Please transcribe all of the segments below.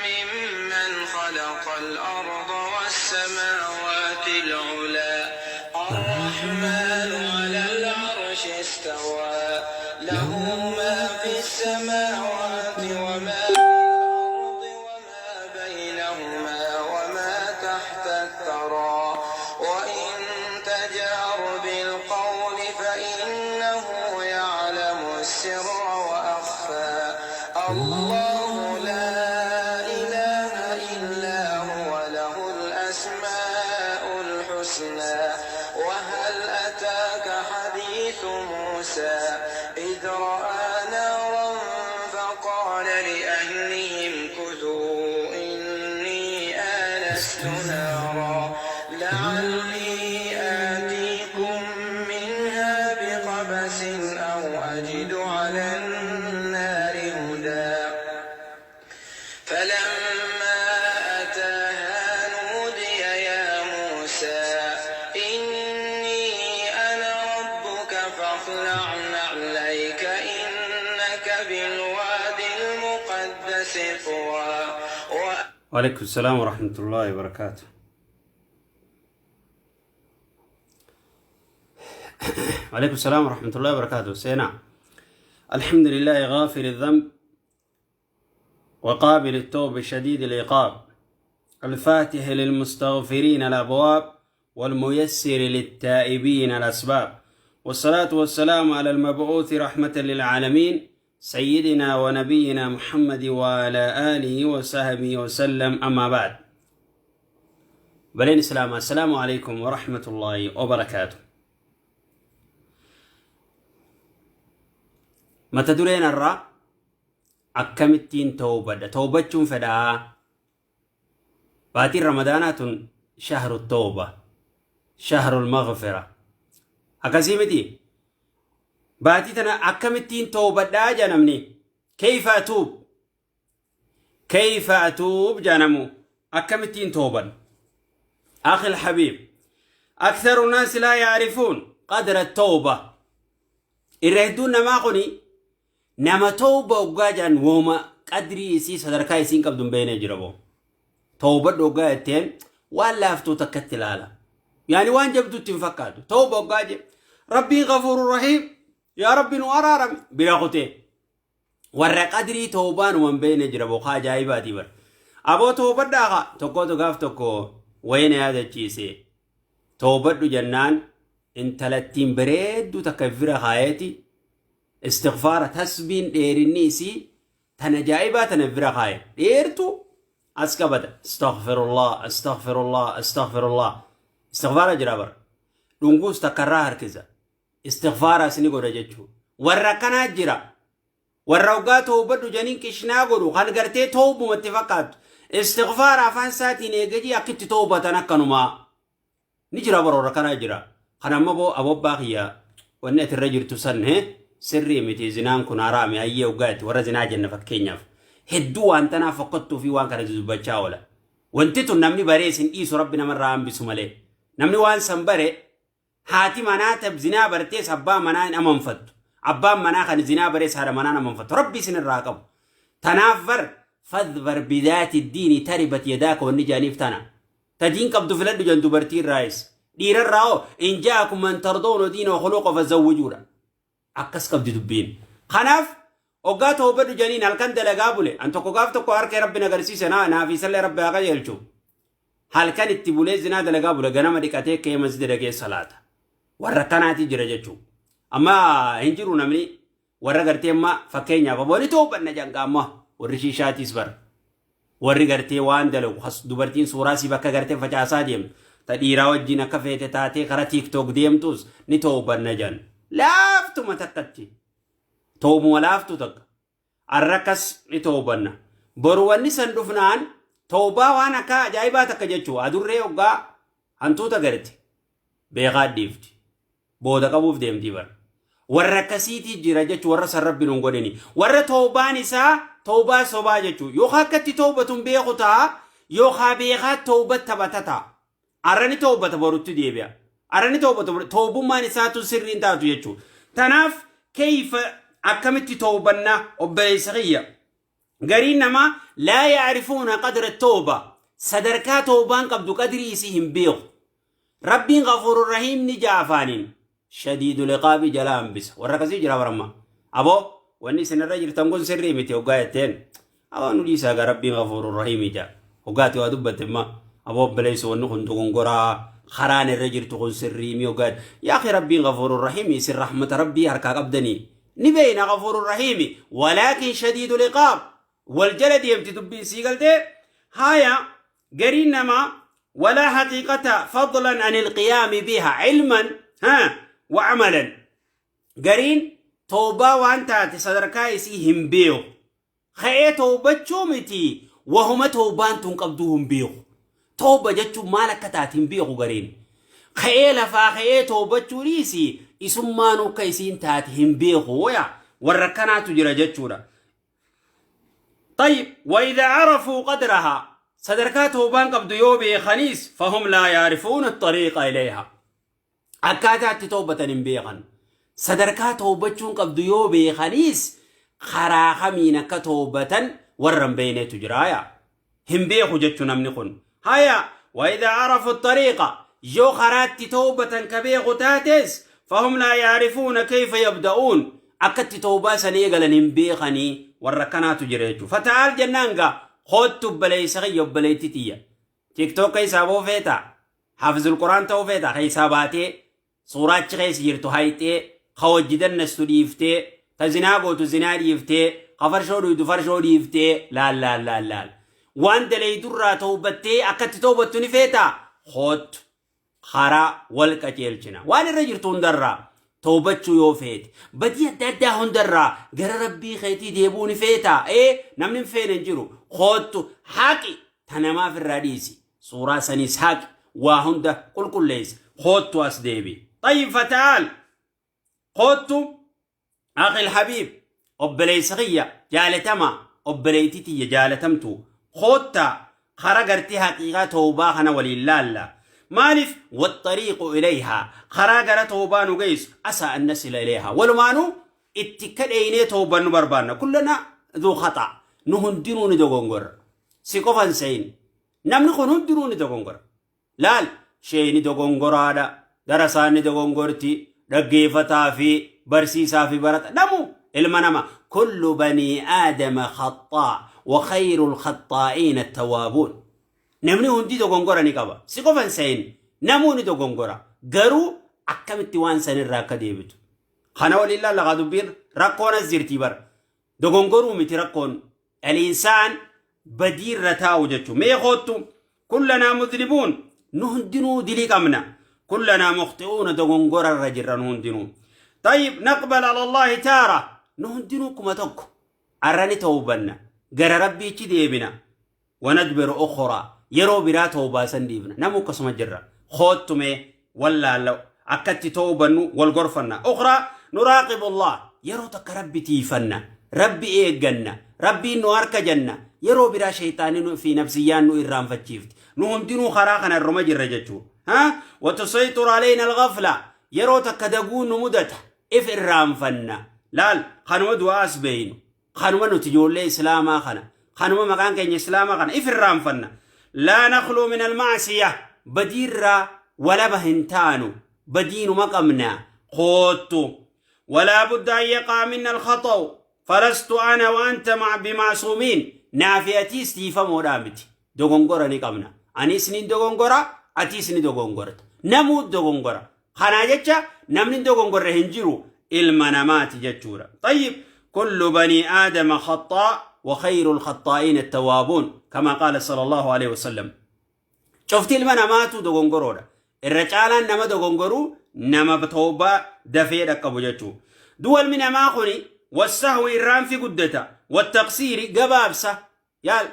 ممن خلق الأرض والسماوات العلى الرحمن على العرش استوى له ما في السماوات وما في الأرض وما بينهما وما تحت الثرى وإن تجهر بالقول فإنه يعلم السر وأخفى الله لا إله إلا هو له الأسماء الحسنى وهل أتاك حديث موسى إذ رأى نارا فقال لأهلهم كثوا إني آنست نارا لعلي آتيكم منها بقبس أو أجد على النار هدى فلما أتاها نودي يا موسى إني أنا ربك فاخلع نعليك إنك بالوادي المقدس طوى. وعليكم السلام ورحمة الله وبركاته. وعليكم السلام ورحمة الله وبركاته. سينا الحمد لله غافر الذنب وقابل التوب شديد العقاب الفاتح للمستغفرين الأبواب والميسر للتائبين الأسباب، والصلاة والسلام على المبعوث رحمة للعالمين سيدنا ونبينا محمد وعلى آله وصحبه وسلم. أما بعد، بلين السلام، السلام عليكم ورحمة الله وبركاته. Mata dureen irraa akkamittiin tawbadha? Tawbachuun fedhaa. Baatiin Ramadaanaa tun shahru tawba, shahrul maghfira. Akkasii miti? Baatii tana akkamittiin tawbadhaa jaa namni. Kayfa atuub? Kayfa atuub jaa namu. Akkamittiin tawban? Akhi alhabiib. Aktharu naasi laa yaarifuun qadra tawba. Irra hedduun namaa kuni nama tawba oggaa jedhan wooma qadrii isii sadarkaa isiin qabdu hin beekne jira boo. Tawbadhu oggaa jetteen waan laaftuu takkatti ilaala. Yaani waan jabduutti hin fakkaatu. Tawba oggaa jedhe Rabbiin ghafuurur rahiim, yaa Rabbi nu araarami bira kutee. Warra qadrii tawbaan waan beekne jira boo, kaa ajaa'ibaatii bara. Aboo tawbadhaa kaa tokkootu gaaf tokko wayina yaadachiise. Tawbadhu jennaan intalattiin bareedduu takka bira kaayeeti istighfaara tasbiin dheerinni isii tan ajaa'ibaa tana bira kaaye dheertu as qabata, astaghfirullah, astaghfirullah, astaghfirullah, istighfaara jira bara, dhunguus takkarraa harkisa, istighfaaraas ni godha jechuu. Warra akkanaa jira, warra hoggaa tawbadhu janiin qishnaa godhu, kan gartee tawbumatti fakkaattu istighfaara afaan isaatiin eegajii akkitti tawbatan akkanumaa ni jira bara, warra kanaa jira. Kan amma boo abobbaa kiyya, wanni ati irra jirtu san he sirrii miti, zinaan kun haraami, hayyee hoggaa itti warra zinaa jenna fakkeenyaaf hedduu waan tanaa fokkottuu fi waan kana dubbachaa oola. Wanti tun namni baree isin dhiisu, Rabbi namarraa hambisu malee, namni waan san bare haati manaa tab zinaa bartees abbaa manaa hin amanfattu, abbaan manaa kan zinaa barees haadha manaa hin amanfattu. Rabbi isin irraa qabu. Tanaaf bar fadbar bidaati diini taribat yadaaka wanni jaaniif tana. Ta diin qabdu filadhu jan dubartii irraayis. Dhiira irraa hoo in ja'akum man tardawna diina wa khuluqa fazawwijuudha. Akkas qabdi dubbiin. Kanaaf hoggaa toobadhu janiin halkan dalagaa bule. An tokko gaaf tokko harkee Rabbi na agarsiise, naa naaf isallee Rabbi haa qajeelchu. Halkan itti bulee zinaa dalagaa bule, ganama dhiqatee ka'ee masjida dhaqee salaata. Warra akkanaati jira jechuudha. Amma hin jiru namni warra gartee amma fakkeenyaaf abooni toobanna jangaa amma warri shiishaatiis bara. Warri gartee waan dalagu has dubartiin suuraa sii bakka gartee facaasaa deemtu ta dhiiraa wajjin akka feete taatee karaa TikTok deemtus ni toobanna jan. Laaftuma takkatti. Toobuma laaftuu takka. Arra akkas ni toobanna. Boru wanni san dhufnaan toobaa waan akka ajaa'ibaa takka jechuu, adurree hoggaa hantuuta garte beekaa dhiifti. Booda qabuuf deemtii bara. Warra akkasiitii jira jechuun warra san Rabbi nun godhini. Warra toobaan isaa toobaa sobaa jechuun yookaan akka itti toobatu hin beeku ta'a, yookaan beekaa tooba taphata ta'a. Arra ni toobata, borutti deebi'a. Arra ni toobata, toobummaan isaatu sirrii hin taatu jechuudha. Tanaaf keeyfa akkamitti toobanna, obboleessa kiyya? Gariin namaa laa yacrifuuna qadra tawba, sadarkaa tawbaan qabdu qadrii isii hin beeku. Rabbiin ghafuurur rahiim ni ja'a afaaniin, shadiidul iqaabi jalaa hambisa. Warra akkasii jira baramma. Aboo wanni isin irra jirtan kun sirrii miti hoggaa jetteen, aboo nu dhiisaa gaa Rabbiin ghafuurur rahiimi ja'a. Hoggaati waa dubbatte imma, aboo obboleessi, wanni kun dogongoraa, karaan irra jirtu kun sirrii mi hoggaa, yaa akhi, Rabbiin ghafuurur rahiimi, isin rahmata Rabbii harkaa qabdanii ni beeyna, ghafuurur rahiimi walaakin shadiidul iqaab. Wal jala deemti dubbiin, sii galtee? Haya, gariin namaa walaa haqiiqata fadlan an ilqiyaami biha ilman ha wa amalan. Gariin tawbaa waan taate sadarkaa isii hin beeku. Ka'ee tawbachuu miti, wahuma tawbaan tun qabduu hin beeku. Tawba jechuun maal akka taate hin beeku gariin. Ka'ee lafaa ka'ee tawbachuu dhiisi, isummaanuu akka isiin taate hin beeku. Waya warra akkanaatu jira jechuudha. طيب، وإذا عرفوا قدرها، sadarkaa tawbaan qabdu yoo beekaniis، فهم لا يعرفون الطريق إليها، akkaataa itti tawbatan hin beekan. Sadarkaa tawbachuun qabdu yoo beekaniis, karaa kamiin akka tawbatan warra hin beeknetu jiraaya. Hin beeku jechuu namni kun. Haya، وإذا عرفوا الطريق، yoo karaatti tawbatan ka beeku taates، فهم لا يعرفون كيف يبدؤون، akkatti tawbaa san eegalan hin beekanii. Warra kanaatu jira jechuudha. فتعال jennaan gaa, koottu obboleessa kiyya, obboleetti tiyya. TikTok keessaa boo feeta, haafizul Quraan ta'uu feeta, keessaa baatee, suuraachi keessa jirtu hayxee, ka hojii dannastu dhiiftee, ta zinaa gootu zinaa dhiiftee, ka farshoo dhuydu farshoo dhiiftee, laal laal laal laal. Waan daleeydurraa tawbattee akkatti tawbattu ni feeta, koottu, karaa wal qajeelchina. Waan irra jirtu hundarraa tawbachuu yoo feete, badii adda addaa hundarraa gara Rabbii keetii deebuu ni feeta, ee namni hin feene hin jiru, koottu, haqi, ta namaaf irraa dhiisi, suuraa saniis haqi, waa hunda qulqulleessi, koottu, as deebi. طيب، فتعال، koottu، أخي الحبيب، obboleessa kiyya jaalatamaa, obboleettii tiyya jaalatamtu, koottaa, kara gartee haqiiqaa tawbaa kana waliin laalla. Maaliif والطريق إليها، karaa gara tawbaa nu geessu، عسى أن نصل إليها، walumaanuu itti kadheeynee tawban nu barbaanna. كلنا ذو خطأ، nu hundinuu ni dogongorra. Si qofan seyin, namni kun hundinuu ni dogongora. Laal, sheeni dogongoraadha, darasaan ni dogongorti, dhaggeeffataa fi barsiisaa fi barata, namu ilma nama. كل بني آدم خطاء وخير الخطائين التوابون. Namni hundi dogongora ni qaba. Si qofan seyin, namuu ni dogongora. Garuu akkamitti waan sanirraa akka deebitu kana waliin laallaqaa. Dubbiin rakkoon as jirtii bara. Dogongoruu miti rakkoon, الإنسان badiirra taa'u jechuun. Mee koottu. كلنا مذنبون، nu hundinuu dilii qabna. كلنا مخطئون، dogongorarra jirra nu hundinuu. طيب، نقبل على الله تارة، nu hundinuu kuma tokko arrani tawbanna, gara Rabbiichi deebina، وندبر أخرى، yeroo biraa tawbaa san dhiibna. Namu akkasuma jirra. Koottume, wallaalla, akkatti tawbannu wal gorfanna. أخرى نراقب الله، yeroo takka Rabbi tiifanna, Rabbi eegganna, Rabbiin nu harka janna. Yeroo biraa shayxaanii nu fi nafsiyyaan nu irraanfachiifti. Nu hundinuu karaa kana irruma jirra jechuudha. Ha، وتسيطر علينا الغفلة، yeroo takka daguun nu mudata, if irraanfanna. Laal, kanuma du'aas beeynu, kanuma nuti ijoollee Islaamaa kana, kanuma maqaan keenya Islaamaa kana, if irraanfanna. لا نخلو من المعصية، badiirraa walaba hin taanu, badiinuma qabna. Koottu. ولا بد أن يقع منا الخطأ، فلست أنا وأنت مع بمعصومين. Naafi atiis tiifamoodhaa miti, dogongora ni qabna. Anis ni dogongora, atiis ni dogongorta, namuu dogongora. Kanaa jecha namni dogongorre hin jiru, ilma namaati jechuudha. طيب، كل بني آدم خطاء وخير الخطائين التوابون، كما قال صلى الله عليه وسلم. Cufti ilma namaatu dogongoroodha. Irra caalaan nama dogongoruu nama tawbaa dafee dhaqqabu jechuu. Du'a ilmi namaa kuni والسهو، irraanfi guddata، والتقصير، gabaabsa. Yaal,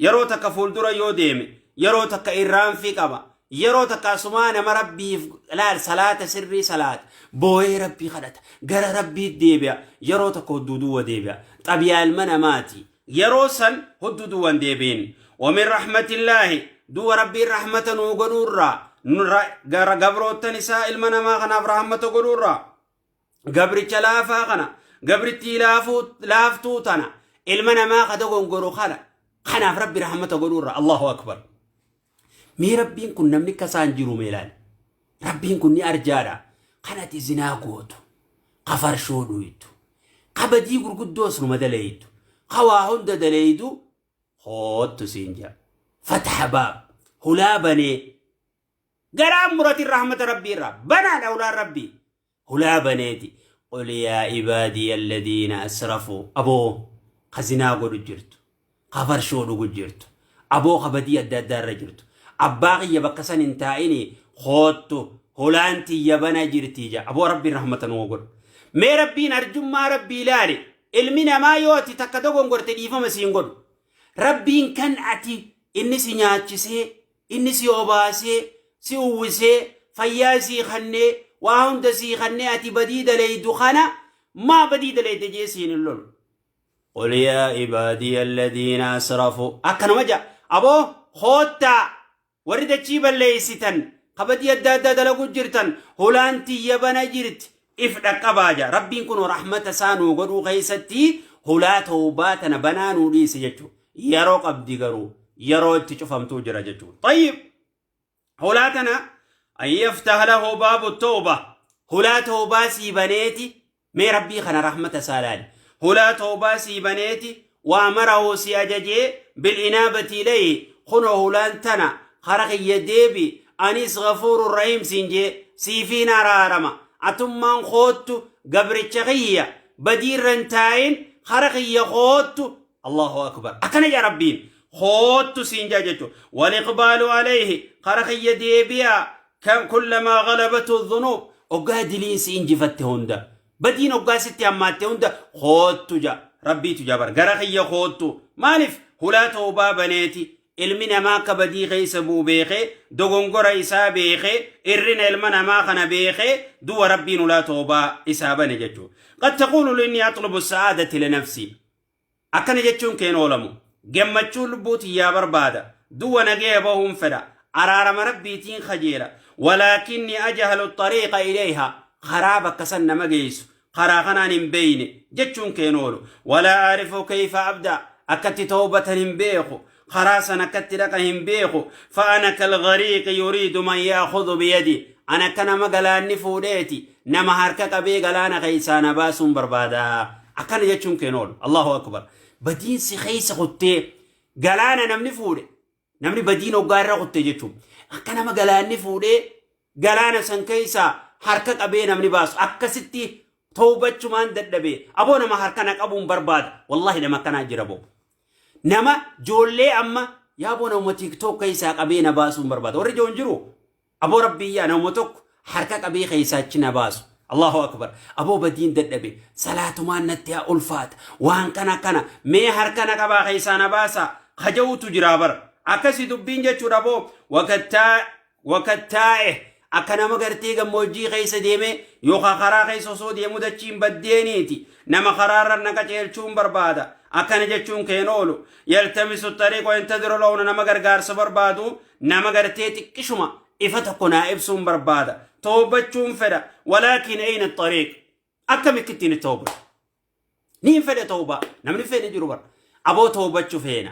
yeroo takka fuuldura yoo deeme, yeroo takka irraanfi qaba, yeroo takka asumaa nama Rabbiif laal, salaata sirrii salaata, boo'ee Rabbii kadhata, gara Rabbiit deebi'a. Yeroo takka hudduu duwwa deebi'a. Xabiyaa ilma namaati. Yeroo san hudduu duwwan deebi'in. ومن رحمة الله، du'a Rabbiin rahmata nuu godhuurraa, gara gabroottan isaa ilma namaa kanaaf rahmata godhuurraa, gabricha laafaa kana, gabrittii laaftuu tana Ilma namaa ka dogongoru kana kanaaf Rabbi rahmata godhuurra. Allahu akbar. Mee Rabbiin kun namni akka isaan jiru mee ilaali. Rabbiin kun ni arjaadha. Kan ati zinaa gootu, ka farshoo dhuytu, ka badii gurguddoos numa daleeytu, ka waa hunda daleeydu koottu siin jaa. Fataha baab hulaa banee garaan muratin rahmata Rabbii irraa banaadha hulaan Rabbii. Hulaa baneeti. Qul yaa ibaadiya alladiina asrafuu aboo ka zinaa godhu jirtu, ka farshoo dhugu jirtu, aboo ka badii adda addaa irra jirtu. Abbaa kiyya bakka san hin taa'ini koottu hulaan tiyya bana jirti ja. Aboo Rabbiin rahmata nuu godhu. Mee Rabbiin arjummaa Rabbii ilaali. Ilmi namaa yoo ati takka dogongorte dhiifama siin godhu. Rabbiin kan ati inni si nyaachisee, inni si obaasee, si uwwisee, fayyaa sii kannee, waa hunda sii kannee ati badii daleeydu kana maa badii daleeyde jee siin hin lolu. Qul yaa ibaadiya alladhiina asrafu akkanuma ja'a. Aboo koottaa warri dachii balleeysitan ka badii adda addaa dalaguu jirtan hulaan tiyya bana jirti if dhaqqabaa ja'a. Rabbiin kun rahmata isaa nuu godhuu keessatti hulaa tawbaa tana banaa nuu dhiise jechuudha. Yeroo qabdi garuu yeroo itti cufamtuu jira jechuudha. Tayyib hulaa tana an yaftah lahu baabu tawba hulaa tawbaa sii baneeti. Mee Rabbii kana rahmata isaa laali. Hulaa tawbaa sii baneeti waa marahu si ajajee bil inaabati ilayhi kunoo hulaan tana kara kiyya deebi anis ghafuurun rahiim siin jee siifiin araarama. Atummaan koottu gabricha kiyya badiirra hin taa'in kara kiyya koottu. Allahu akbar. Akkana jaa Rabbiin koottu siin jaa jechuudha. Wal iqbaalu alayhi kara kiyya deebi'a kam kullamaa ghalabatu dhunuub oggaa diliin si injifatte hunda badiin oggaa sitti hammaatte hunda koottu ja Rabbiitu jabar gara kiyya koottu. Maaliif hulaa tawbaa baneeti? Ilmi namaa akka badii keessa bu'u beekee, dogongora isaa beekee, irrina ilma namaa kana beekee du'a Rabbiin hulaa tawbaa isaa bane jechuudha. Qad taquulu inni atlubu sa'aadati linafsi. Akkana jechuun keen oolamu. Gammachuu lubbuu tiyyaa barbaada. Du'a nagaya bahuun fedha. Araarama Rabbiitiin kajeela. Walaakinni ajhalu xariiqa ilayha. Karaa bakka san nama geessu. Karaa kanaan hin beeyne jechuun keen oolu. Walaa aarifu kayfa abda. Akkatti tawbatan hin beeku. Karaa san akkatti dhaqa hin beeku. Fa'ana kalghariiqi yuriidu man yaakhudhu biyadi. Ana akka nama galaanni fuudheeti. Nama harka qabee galaana keessaa na baasuun barbaada. Akkana jechuun keen oolu. Allahu akbar. Badiinsi keessa kuttee galaana namni fuudhe. Namni badiin hoggaa irra kutte jechuun. Akka nama galaanni fuudhee galaana san keessaa harka qabee namni baasu. Akkasitti toobachumaan dadhabee. Aboo nama harka na qabuun barbaada. Wallahi nama akkanaa jira boo. Nama joollee amma yaaboo nama TikTok keessaa qabee na baasuun barbaada. Warri joon jiru aboo Rabbii yaa nama tokko harka qabee keessaa achi na baasu. Allahu akbar. Aboo badiin dadhabe. Salaatumaan natti haa ulfaata. Waan kana kana mee harka na qabaa keessaa na baasa. Kaja'utu jira bara. Akkasi dubbiin jechuudha aboo. Wakattaa'e akka nama gartee gammoojjii keessa deemee yookaan karaa keessa osoo deemu dachiin baddeeniiti. Nama karaarra na qaceelchuun barbaada. Akkana jechuun keen oolu. Yaltamisu xariiqa yantadiru lawna nama gargaarsa barbaadu nama gartee xiqqishuma ifa tokko naa ibsuun barbaada. Toobachuun fedha. Walaakin ayna xariiq. Akkamitti ittiin toobatu? Niin fedha toobaa. Namni fedhe jiru bara. Aboo toobachuu feena.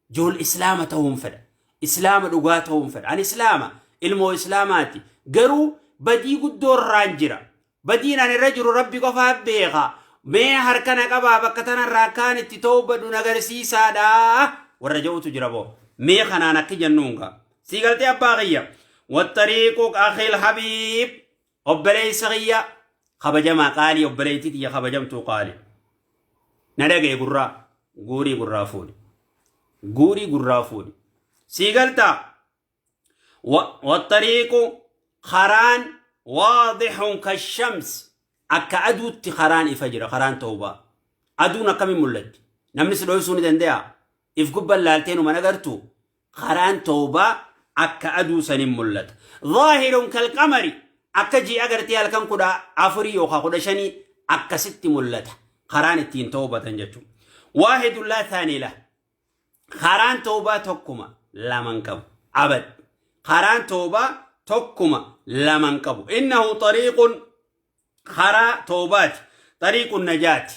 Jool islaama ta'uun fedha. Islaama dhugaa ta'uun fedha. Ani islaama. Ilmoo islaamaati. Garuu badii guddoo irraan jira. Badiin ani irra jiru Rabbi qofaa beeka. Mee harka na qabaa bakka tanarraa akkaan itti toobadhu na agarsiisaadha. Warra jedhutu jira boo. Mee kanaan akki jennuun gaa. Sii galtee abbaa kiyya. Wattariiqu akhil habiib. Obboleessa kiyya kabajamaa qaalii obboleettii tiyya kabajamtuu qaalii. Na dhagaye gurraa guurii gurraa fuudhi. Guurii gurraa fuudhi. Sii galtaa. Wattariiqu karaan waadixun kashams akka aduutti karaan ifa jira karaan tawbaa. Aduun akkamiin mul'atti? Namni si dhoysuu ni danda'a? If gubban laaltee numa agartu karaan tawbaa akka aduu sanin mul'ata. Zaahirun kalqamari akka ji'a gartee halkan 14 yookaan 15 akkasitti mul'ata. Karaan ittiin tawbatan jechuudha. Waahidun laa thaanii lah. Karaan tawbaa tokkuma laman qabu. Abad. Karaan tawbaa tokkuma laman qabu. Innahu xariiqun karaa tawbaati. Xariiqun najaati.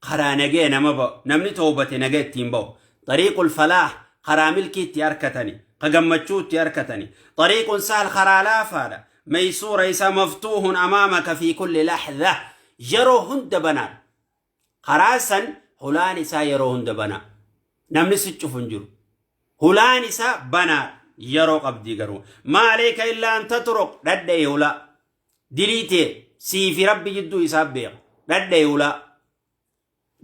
Karaa nagaya nama ba'u, namni toobate nagaya ittiin ba'u. Xariiqul falaah, karaa milkii itti arkatani, ka gammachuu itti arkatani. Xariiqun sahal, karaa laafaadha. Maysuura isaa maftuuhun amaamaka fi kulli laxdha, yeroo hunda banaadha. Karaa san hulaan isaa yeroo hunda banaa. Namni si cufu hin jiru. Hulaan isaa banaa yeroo qabdii garuu. Maa aleeka illaa an tatruq, dhadha'e hulaa. Dilii tee sii fi Rabbi jidduu isaa beeka. Dhadha'e hulaa.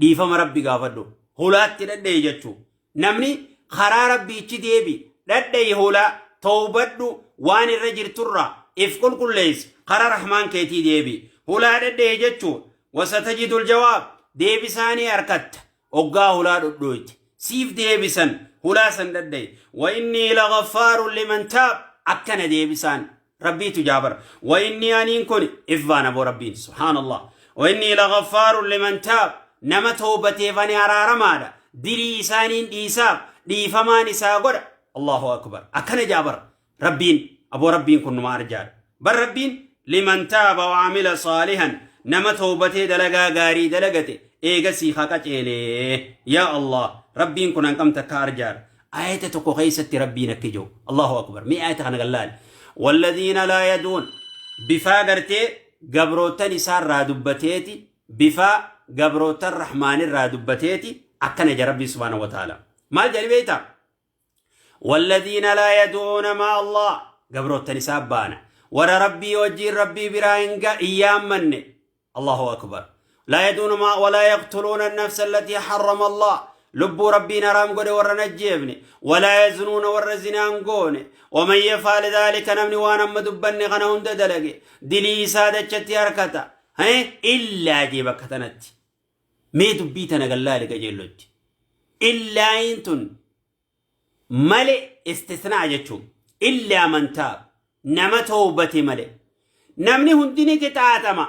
Dhiifama Rabbi gaafadhu. Hulaatti dhadha'e jechuu. Namni karaa Rabbi ichi deebi. Dhadha'e hulaa. Tawbadhu, waan irra jirturraa if qulqulleessi. Karaa Rahmaan keetii deebi. Hulaa dhadha'e jechuu. Wasatajidul jawaab, deebisaanii harkatta. Oggaa hulaa dhodhooyte. Siif deebisan, hulaa san dhadha'e. Wa innii lagaffaarun liman taab, akkana deebisaan. Rabbiitu jaabar. Wa innii, aniin kun ifbaan aboo Rabbiin. Subhaanallah. Wa innii lagaffaarun liman taab. Nama toobateef ani araaramaadha. Dilii isaaniin dhiisaaf, dhiifamaan isaa godha. Allahu akbar. Akkana jaabar. Rabbiin aboo, Rabbiin kun numa arjaadha. Bar Rabbiin liman taaba wa amila saalihan, nama toobatee dalagaa gaarii dalagate eegasii haqa ceelee. Yaa Allah, Rabbiin kun hanqam takka arjaadha. Ayata tokko keessatti Rabbiin akki jiru. Allahu akbar. Mee ayata kana gallaali. Walladhiina laa yaduun, bifaa gartee gabrootan isaarraa dubbateeti, bifaa gabrootan rahmaanirraa dubbateeti akkana jedha Rabbiin subhaanahu wa ta'ala. Maal jedhi beektaa? Walladhiina laa yaduuna ma Allah, gabrootan isaa baana. Warra Rabbii wajjiin Rabbii biraa hin yaammanne. Allahu akbar. Laa yaduuna ma walaa yaqtuluuna an-nafsa allatii harrama Allah. Lubbuu Rabbiin haraam godhe warra hin ajjeefne. Walaa yaznuuna, warra zinaan goone. Waman yaf'al dhaalika, namni waan amma dubbanne kana hunda dalage, dilii isaa dachatti harkata. Illaa jee bakka tanatti. Mee dubbii tana gallaali qajeellotti. Illaayin tun male, istisnaa jechuun, illaa man taab, nama toobate male. Namni hundi ni qixaaxama.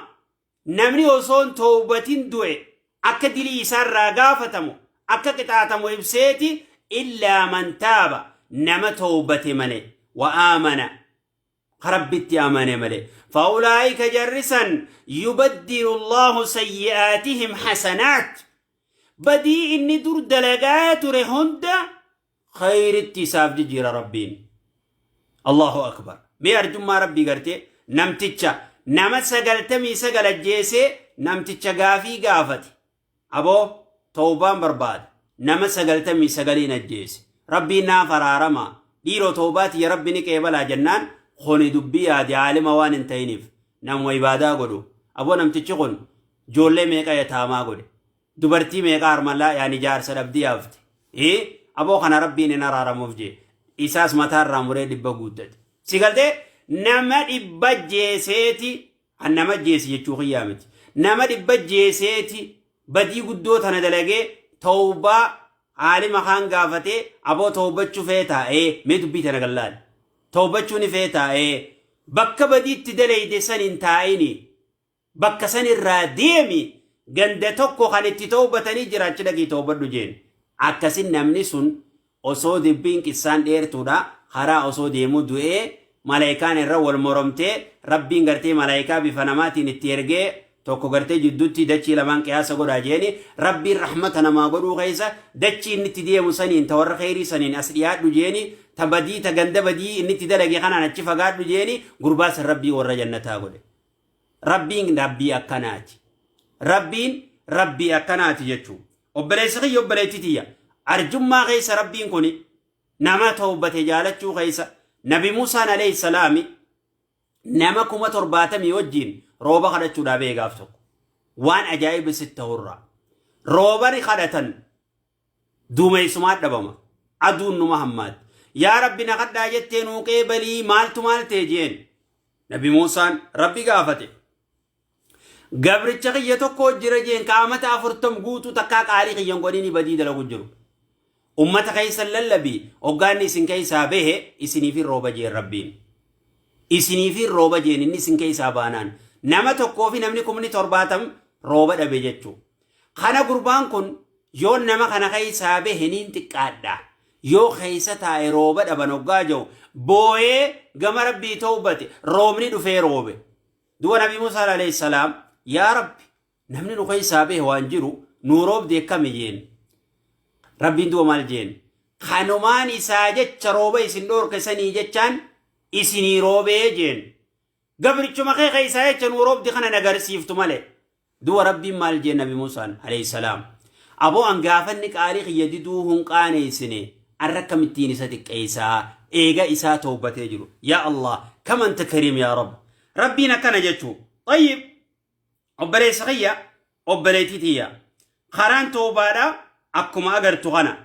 Namni osoo hin toobatin du'e akka dilii isaarraa gaafatamu, akka qixaaxamu ibseeti, illaa man taaba, nama toobate male, wa aamana, Rabbitti amane male. Fa'ulaa'ika, jarrisan, yubaddilu Allahu sayyi'aatihim hasanaat. Badii inni dur dalagaa ture hunda khayritti isaaf jijjiira Rabbiin. Allahu akbar. Mee arjummaa Rabbii gartee, namticha nama 99 ajjeesee, namticha gaafii gaafate. Aboo, tawbaan barbaada. Nama 99n ajjeese. Rabbiin naaf araarama. Dhiiroo, tawbaa tiyya Rabbi ni qeebalaa jennaan, kuni dubbii yaade, aalima waan hin ta'iniif. Namuma ibaadaa godhu. Aboo, namtichi kun ijoollee meeqa yataamaa godhe. Dubartii meeqa harmallaa, yaani jaarsa dhabdii hafte. Aboo, kana Rabbiin hin araaramuuf jee. Isaas mataarraa muree 100 guuttate. Si galtee, nama 100 jeeseeti, an nama jeesi jechuu kiyyaa miti. Nama 100 jeeseeti, badii guddoo tana dalagee, tawbaa aalima kaan gaafatee, aboo, tawbachuu feetaa? Ee. Mee dubbii tana gallaali. Tawbachuu ni feetaa? Ee. Bakka badiitti dalayde san hin taa'ini. Bakka san irraa deemi, ganda tokko kan itti tawbatanii jira, achi dhaqii tawbadhu jeen. Akkasin namni sun osoo dubbiin qissaan dheertuudha, karaa osoo deemuu du'ee, malaayikaan irra wal moromtee, Rabbiin gartee malaayikaa bifa namaatiin itti ergee, tokko gartee jidduutti dachii lamaan qiyaasa godhaa jeeni. Rabbiin rahmata namaa godhuu keessa, dachii inni itti deemu saniin ta warra kheyrii saniin as dhiyaadhu jeeni, ta badii, ta ganda badii inni itti dalage kanaan achi fagaadhu jeeni. Gurbaa san Rabbii warra jannataa godhe. Rabbiin Rabbii akkanaati. Rabbiin Rabbii akkanaati jechuu. Obboleessi kiyya, obboleetti tiyya. Arjummaa keessa Rabbiin kun nama tawbate jaalachuu keessa, Nabi Muusaan alayhi salaami nama 70,000 wajjin rooba kadhachuudhaa ba'e gaaf tokko. Waan ajaa'iba sitti ta'urraa. Rooba ni kadhatan, duumessumaa dhabama. Aduun numa hammaatti. Yaa Rabbi, na kadhaa jettee nuu qeebalii, maaltu maal ta'e jeen. Nabi Muusaan Rabbi gaafate. Gabricha kiyya tokko jira jeen, kaamata 40 guutuu takkaa qaalii kiyyan godhini badii dalagu jiru. Ummata keessa lallabii, hoggaanni isin keessaa bahe isiniifin rooba jeen Rabbiin. Isiniifin rooba jeen, inni isin keessaa baanaan. Nama tokkoo fi namni 70,000 rooba dhabe jechuu. Kana gurbaan kun yoo nama kana keessaa bahe niin xiqqaadha. Yoo keessa taa'e rooba dhaban hoggaa jiru, boo'ee gama Rabbii tawbate, roobni dhufee roobe. Du'a Nabi Musaa alayhi salaam, yaa Rabbi, namni nu keessaa bahe waan jiru Nuu roobde akkami jeen. Rabbiin du'a maal jeen? Kanumaan isaa jecha rooba isin dhoorke sanii jechaan isinii roobee jeen. Gabrichuma kee keessaa jecha nuu roobdi kana nagarsiiftu malee. Du'a Rabbiin maal jeen Nabi Muusaan alayhi salaam? Aboo an gaafanni qaalii kiyya diduu hun qaaneessine, arra akkamittiin isa xiqqeessaa eega isaa toobbatee jiru? Yaa Allah, kam anta kariim yaa Rabb. Rabbiin akkana jechuu. Tayyib, obboleessa kiyya, obboleettii tiyya, karaan toobaadha akkuma agartu kana.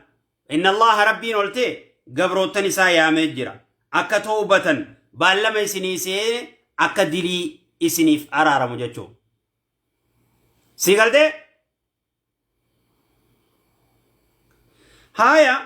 Inna Allaha, Rabbiin ol ta'e, gabroottan isaa yaamee jira. Akka toobatan baallama isinii seene, akka dilii isiniif araaramu jechuu. Si galtee? Haaya,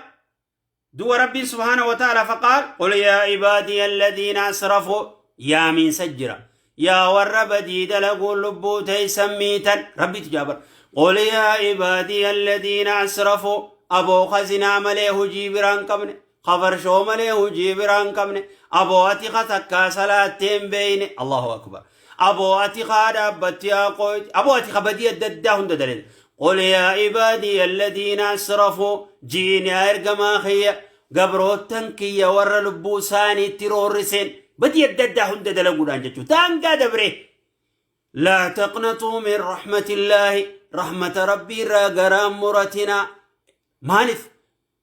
du'a Rabbiin subhaanahu wa ta'ala faqaal qul yaa ibaadiya alladhiina asrafuu, yaamiinsa jira. Yaa warra badii dalaguun lubbuu teessan miitan, Rabbiitu jaabar. Qul yaa ibaadiya alladhiina asrafuu, aboo kazinaa malee hujii biraan qabne, kafarshoo malee hujii biraan qabne, aboo ati ka takkaa salaattee hin beeyne, Allahu akbar. Aboo ati kaa dhaabbatti yaa qooyti, aboo ati ka badii adda addaa hunda dalede. Qul yaa ibaadiya alladhiina asrafuu, jiin yaa ergamaa kiyya, gabroottan kiyya warra lubbuu isaaniitti roorriseen badii adda addaa hunda dalaguudhaan jechuu daangaa dabree, laa taqnatuu min rahmatillaahi, rahmata Rabbii irraa garaan muratinaa. Maaliif?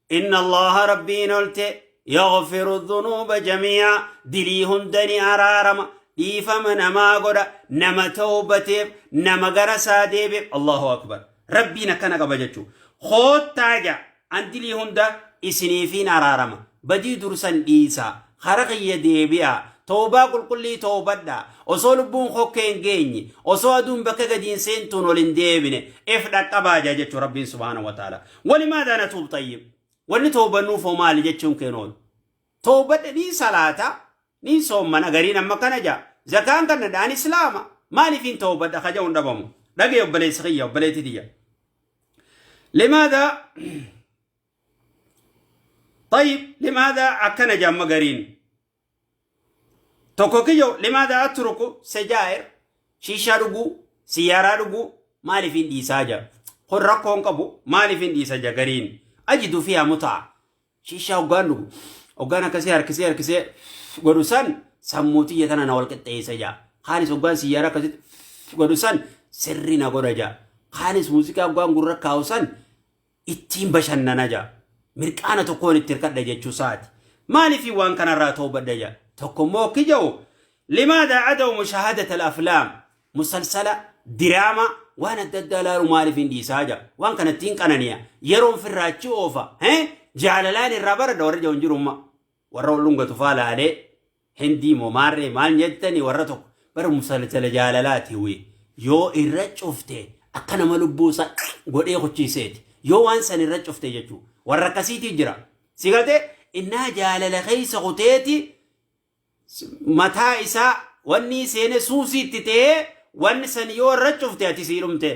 Inna Allaha, Rabbiin olte, yaghfiru dhunuuba jamii'a, dilii hunda ni araarama, dhiifama namaa godha, nama tawbateef, nama gara isaa deebi'eef. Allahu akbar. Rabbiin akkana qaba jechuu. Koottaa ja an dilii hunda isiniifiin araarama, badii dursan dhiisaa, kara kiyya deebi'aa, tawbaa qulqullii tawbadhaa, osoo lubbuun kokkee hin geenye, osoo aduun bakka gadi hin seentuun ol hin deebine if dhaqqabaa jaa jechuu Rabbiin subhaanahu wa ta'ala. Walimaadhaa natuub? Tayyib, wanni tawbannuuf hoo maali jechuun keen oolu. Tawbadhe, ni salaata, ni soommana, gariin amma kana jaa, zakaan kana dhaan islaama, maaliif hin tawbadha kaja hin dhabamu. Dhagee obboleessi kiyya, obboleetti tiyya. Limaadhaa? طيب، لماذا akkana jamma gariin tokko kiyyo? Limaadha atruku sejaa'ir? Shiishaa dhuguu, siyyaaraa dhuguu maaliif hin dhiisaa jaa? Kun rakkoon qabu, maaliif hin dhiisa jaa gariin? Ajidu fiyaa mutaa, shiishaa hoggaan dhugu, hoggaan akkasii harkisee harkisee godhu san sammuu tiyya tana na wal qixxeessa jaa. Kaanis hoggaan siyyaaraa akkasitti godhu san sirri na godha jaa. Kaanis muuziqaa hoggaan gurra kaa'u san ittiin bashannana jaa. Mirqaana tokkoon itti hirkadha jechuu isaati. Maaliif waan kanarraa toobadha jaa? Tokko immoo akki jedhu: limaadha adaw mushaahadata al-aflaam, musalsala, diraama, waan adda addaa laalu maaliif hin dhiisaa jaa? Waan kana ittiin qananiya, yeroon firraachi oofa, jaalalaan irraa baradha warri jedhu hin jirumma. Warra ol dhungatu faa laalee, Hindii moo maarree maal jettani, warra tokko bara musalsala jaalalaati wi yoo irra cufte akka nama lubbuu isaa godhee kuchiiseeti yoo waan san irra cufte jechuu. Warra akkasiitii jira. Si galtee? Innaa jaalala keessa kuteeti mataa isaa wanni seene suusiitti ta'ee, wanni san yoo irra cufte ati sii dhumte.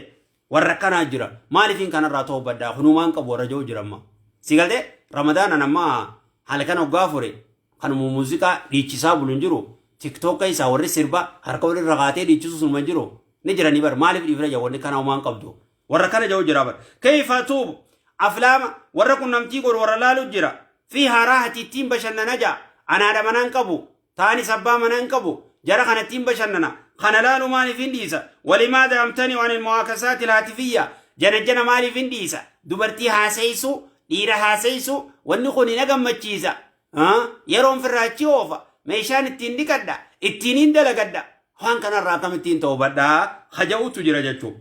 Warra akkanaa jira. Maaliifin kanarraa toobadhaa kunumaan qabu warra jiru jira amma. Si galtee? Ramadaanan amma halkan hoggaa fure kanuma muuziqaa dhiichisaa bulu hin jiru. TikTok keessaa warri sirba harka walirra kaatee dhiichisu sunuma hin jiru. Ni jiranii bar. Maaliif dhiifna jaa? Wanni kana homaan qabdu warra kana jiru jira bar. Keeyfa tuubu? Aflaama warra qunnamtii godhu warra laalu jira. Fi haraahati ittiin bashannana jaa. Anaadha manaan qabu, taanis abbaa manaan qabu, jara kana ittiin bashannana, kana laalu maaliif hin dhiisa? Walimaada amtani an ilmuwaakasaati ilhaatifiyya? Janajjana maaliif hin dhiisa? Dubartii haaseessu, dhiira haaseessu, wanni kun na gammachiisa, yeroon firraachi oofa, meeshaan ittiin dhiqadha, ittiin hin dalagadha, waan kanarraa akkamittiin toobadhaa haja'utu jira jechuudha.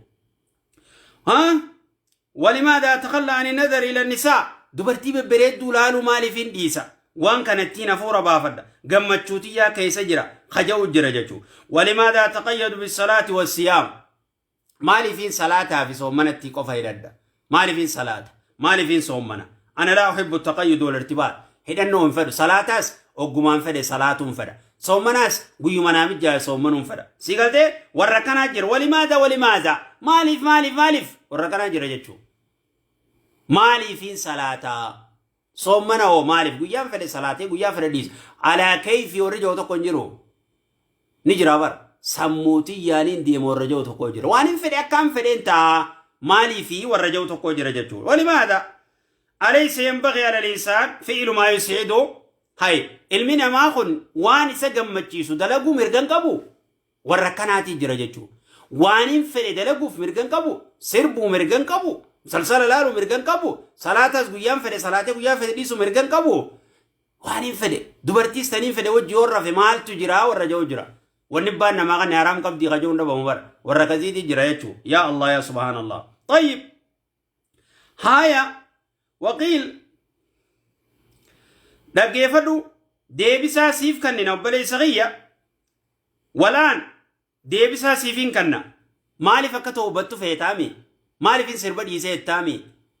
Walimaada atakalla ani nadar ila nisaa? Dubartii bebbereedduu laaluu maaliif hin dhiisa? Waan kana ittiin hafuura baafadha, gammachuu tiyyaa keessa jira haja'u jira jechuudha. Walimaada ataqayyadu bisalaati wassiyaam? Maaliifin salaataa fi soommanatti qofa hidhadha? Maaliifin salaata? Maaliifin soommana? Ana laa uhibbu taqayyud wal irtibaat. Hidhannoo hin fedhu. Salaataas oggumaan fedhe salaatuun fedha. Soommanaas guyyuma naa mijjaa'e soommanuun fedha. Si galtee? Warra kanaa jira. Walimaada, walimaada? Maaliif, maaliif, maaliif? Warra kanaa jira jechuudha. Maaliifin salaataa? Soommana hoo maaliif? Guyyaan fedhe salaatee guyyaa fedhe dhiisa. Alaa keeyfii warri jiru tokko hin jiru. Ni jira bar. Sammuu xiyyaaniin deemu warra jiru tokko jira. Waan hin fedhe akkaan fedheen ta'a. Maaliifi warra jedhu tokko jira jechuudha. Walimaadha alaysa yanbaghi ala al-insaan fi'lu maa yus'idu. Hay, ilmi namaa kun waan isa gammachiisu dalaguu mirga hin qabu? Warra akkanaatii jira jechuudha. Waan hin fedhe dalaguuf mirga hin qabu, sirbuu mirga hin qabu, salsala laaluu mirga hin qabu, salaatas guyyaan fedhe salaatee guyyaa fedhe dhiisuu mirga hin qabu. Waan hin fedhe dubartiis taniin fedhe wajji yoo rafe maaltu jira warra jedhu jira. Wanni baan namaa kan haraam qabdii ka jedhu hin dhabamu bara. Warra akkasiitii jira jechuudha. Yaa Allah, yaa subhaanallah. Tayyib. Haaya, waqiil, dhaggeeffadhu, deebisaa siif kannina obboleessa kiyya. Walaan deebisaa siif hin kanna. Maaliif akka toobattu feetaami? Maaliif hin sirba dhiisee jettaami?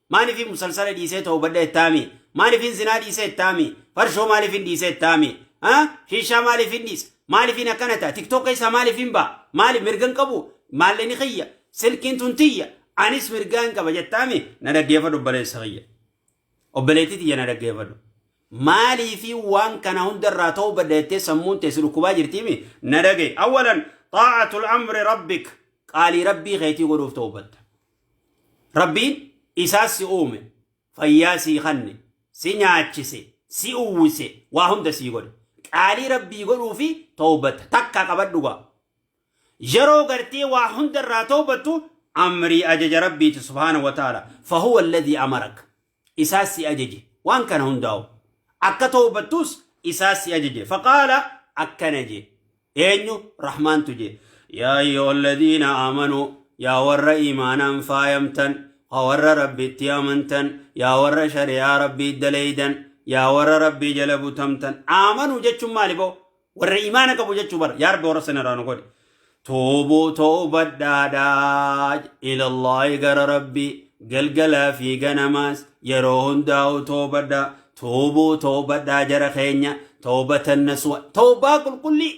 Maaliif hin musalsala dhiisee toobadha jettaami? Maaliif hin zinaa dhiisee jettaami? Farshoo maaliif hin dhiisee jettaami? Shiishaa maaliif hin dhiisa? Maaliif hin akkana ta'a? TikTok keessaa maaliif hin ba'a? Maaliif mirga hin qabu? Maallaqni kiyya, silkiin tun tiyya, anis mirgaa hin qaba jettaami? Na dhaggeeffadhu, obboleessa kiyya. Obboleettii tiyya, na dhaggeeffadhu. Maaliifi waan kana hundarraa toobadha jettee sammuun tee si dhukkubaa jirtiimi? Na dhaga'i. Awwalan, xaa'atul amri rabbik, qaalii rabbii keetii godhuuf toobatta. Rabbiin isaas si uume, fayyaa sii kanne, si nyaachise, si uwwise, waa hunda sii godhe. Qaalii rabbii godhuufi toobatta. Takka qabadhu gaa. Yeroo gartee waa hundarraa toobattu amrii ajaja rabbiiti subhaanahu wa ta'ala. Fahuwa alladhii amarak. Isaas si ajaje. Waan kana hundaa'u. Akka toobattus isaas si ajaje. Faqaala, akkana je. Eenyu? Rahmaantu je. Yaa ayyuha alladhiina aamanuu, yaa warra iimaanaan faayamtan, ka warra rabbitti amantan, yaa warra shari'aa rabbii daleeydan, yaa warra rabbii jala butamtan. Aamanuu jechuun maali boo? Warra iimaana qabu jechuu bara. Yaa Rabbi, warra sana irraa nu godhi. Tuubuu, toobadhaadhaa, ilallaahi, gara rabbii, galgalaa fi ganamaas yeroo hundaa'u toobadhaa. Tuubuu, toobadhaa jara keenya, toobatan nasuha, toobaa qulqullii,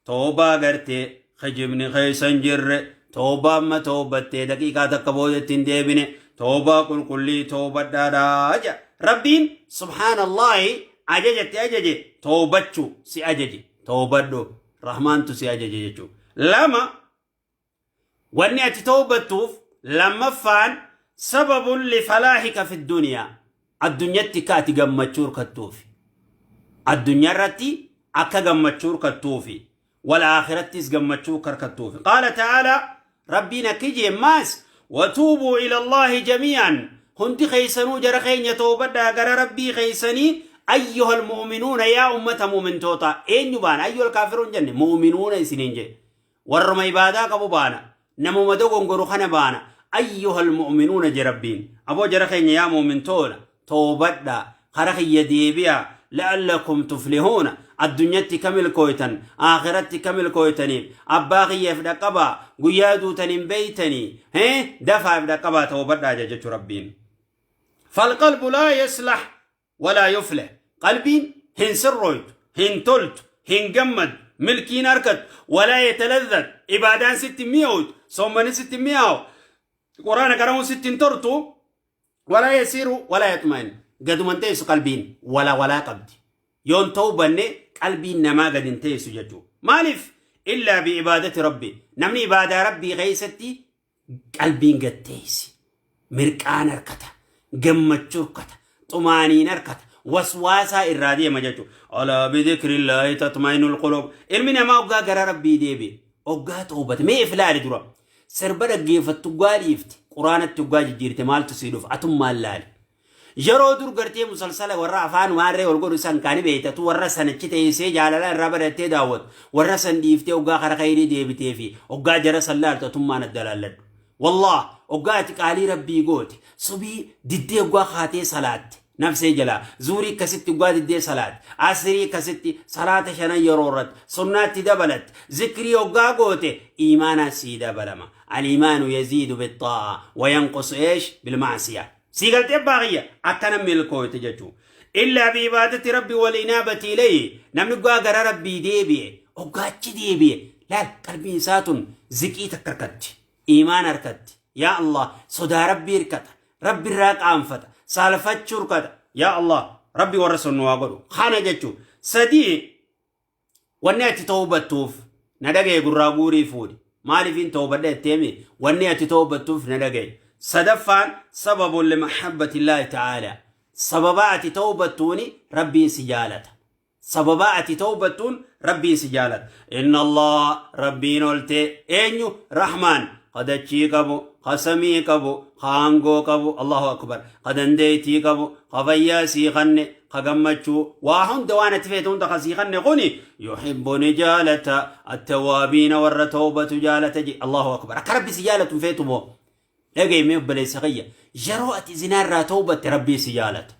toobaa gartee kijibni keessa hin jirre, toobaa amma toobattee daqiiqaa takka boodatti hin deebine, toobaa qulqullii toobadhaadhaa jedha rabbiin subhaanallaahi. Ajajatti ajaje, toobachuu si ajaje, toobadhu, rahmaantu si ajaje jechuudha. Lama, wanni ati toobattuuf lammaffaan, sababun lifalaahika fi duniyaa, addunyatti akka ati gammachuu hirkattuufi, addunyaa irratti akka gammachuu hirkattuufi, wal aakhirattis gammachuu akka hirkattuufi. Qaala ta'aalaa, rabbiin akki jee maas: watuubuu ila allaahi jamii'an, hundi keessanuu jara keenya toobadhaa gara rabbii keessanii, ayyuhal mu'minuuna, yaa ummata mu'mintoota. Eenyu baana? Ayyuhal kaafiruun jenne, mu'minuuna isiniin jedhe. Warruma ibaadaa qabu baana, namuma dogongoru kana baana. Ayyuhal mu'minuuna je rabbiin. Aboo jara keenya, yaa mu'mintoota, toobadhaa, kara kiyya deebi'a, la'allakum tuflihuuna, addunyatti ka milkooytan, aakiratti ka milkooytaniif abbaa kiyyaaf dhaqqabaa. Guyyaa duutan hin beeytanii, dafaaf dhaqqabaa, toobadhaa jechu rabbiin. Falqalbu laa yaslah walaa yuflih, qalbiin hin sirrooytu, hin toltu, hin gammadu, milkiin harkattu, walaa yatalazzat, ibaadaan sitti mi'ooytu, soommani sitti mi'aawu, quraana qara'uun sitti hin tortu, walaa yasiiru walaa yaxma'in, gaduman teessu qalbiin, wala walaa qabdi. Yoon tawbanne qalbiin namaa gad hin teessu jechuu. Maaliif? Illaa bi'ibaadati rabbi, namni ibaadaa rabbii keessatti qalbiin gad teessi, mirqaan harkata, gammachuu harkata, xumaaniin harkata, waswaasaa irraa deema jechuudha. Alaa bidhikrillaahi tatma'innul quluub. Ilmi namaa oggaa gara rabbii deebi'e, oggaa toobate, mee if laali dura. Sirba dhaggeeffattu oggaa dhiifte, quraanatti oggaa jijjiirte maaltu sii dhufa? Atummaan laali. Yeroo dur gartee musalsala warra afaan maarree ol godhu san kaani beektatu, warra sanachi teessee jaalala irraa barattee daawwatu, warra san dhiiftee oggaa kara khayrii deebitee fi oggaa jara san laaltu atummaan adda laalladhu. Wallaah, oggaa ati qaalii rabbii goote, subii diddee oggaa kaatee salaatte, nafsee jalaa zuurii akkasitti oggaa diddee salaatte, asrii akkasitti salaata shanan yeroo irratti sunnaatti dabalatte, zikrii oggaa goote, iimaanaa sii dabalama. Al-iimaanu yaziidu bixxaa'a wa yanqusu eesh bilma'asiya. Sii galtee abbaa kiyya, akkana milkooyte jechuu. Illaa biibaadati rabbi wal inaabati ilayhi, namni oggaa gara rabbii deebi'e, oggaa achi deebi'e, laal, qalbiin isaa tun ziqii takka harkatti, iimaan harkatti, yaa Allah, sodaa rabbii hirkata, rabbi irraa qaanfata, saalfachuu hirkata. Yaa Allah, rabbi warra sun nu haa godhu. Kana jechuu. Sadii, wanni ati toobattuuf, na dhagaye, gurraa guurii fuudhi. Maaliifin toobadha jetteemi? Wanni ati toobattuuf, na dhagaye. Sadaffaan sababun limahabbatillaahi ta'aalaa. Sababaa ati tawbattuuni Rabbiin si jaalata. Sababaa ati tawbattuun Rabbiin si jaalata. Inna Allah Rabbiin oltee eenyu Rahmaan ka dachii qabu, ka samii qabu, ka aangoo qabu, Allahu akbar, ka dandeettii qabu, ka fayyaa sii kanne, ka gammachuu, waa hunda waan ati feetu hunda ka sii kanne kuni yuhibbu ni jaalata attawaabiina warra tawbatu jaalata je. Allahu akbar. Akka Rabbi si jaalatu hin feetu moo? Dhaga'i mee obboleessa kiyya, yeroo ati zinaa irraa tawbatte Rabbiin si jaalata.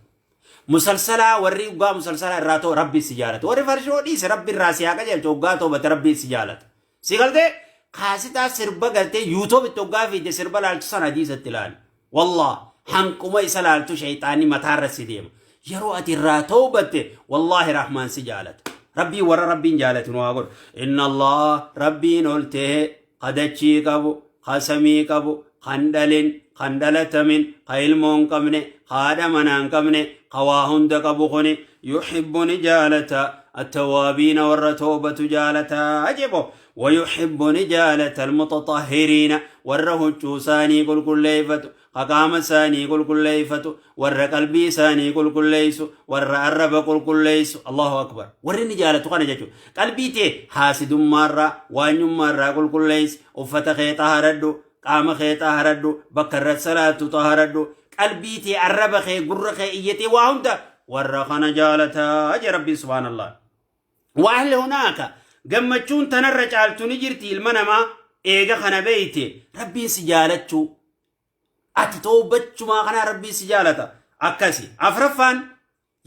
Musalsalaa warri ugaa musalsalaa irraa ta'u Rabbiin si jaalata. Warri farshoo dhiise Rabbi irraa si haa qajeelchu ugaa tawbatte Rabbiin si jaalata. Si galtee kaasitaa sirba galtee yuutuub itti ugaa fiidde sirba laaltu san hadiisatti ilaali. Wallah hanquma isa laaltu shayxaanni mataarra si deema. Yeroo ati irraa tawbatte wallaahi rahmaan si jaalata. Rabbiin warra Rabbiin jaalatu nu haa godhu. Inna Allah Rabbiin ol ta'e ka dachii qabu, ka samii qabu, kan dhalin, kan dhalatamin, ka ilmoo hin qabne, ka haadha manaa hin qabne, ka waa hunda qabu kuni yuhibbu ni jaalata attawaabiina warra toobatu jaalata jebo wayuhibbu ni jaalata almutatahhiriina warra huccuu isaanii qulqulleeffatu ka qaama isaanii qulqulleeffatu, warra qalbii isaanii qulqulleessu, warra arraba qulqulleessu. Allahu akbar. Warri inni jaalatu kana jechuudha. Qalbii tee haasidummaarraa, waanyummaarraa qulqulleessi, uffata kee xaharadhu, qaama kee xaharadhu, bakka irratti salaattu xaharadhu, qalbii tee, arraba kee, gurra kee, iyyatee waa hunda warra kana jaalataa jee Rabbiin subhaanallah. Wahal hunaaka gammachuun tanarra caaltu ni jirti ilma namaa eega kana beeyte Rabbiin si jaalachuu ati tawbachumaa kanaa Rabbiin si jaalata akkasi. Afraffaan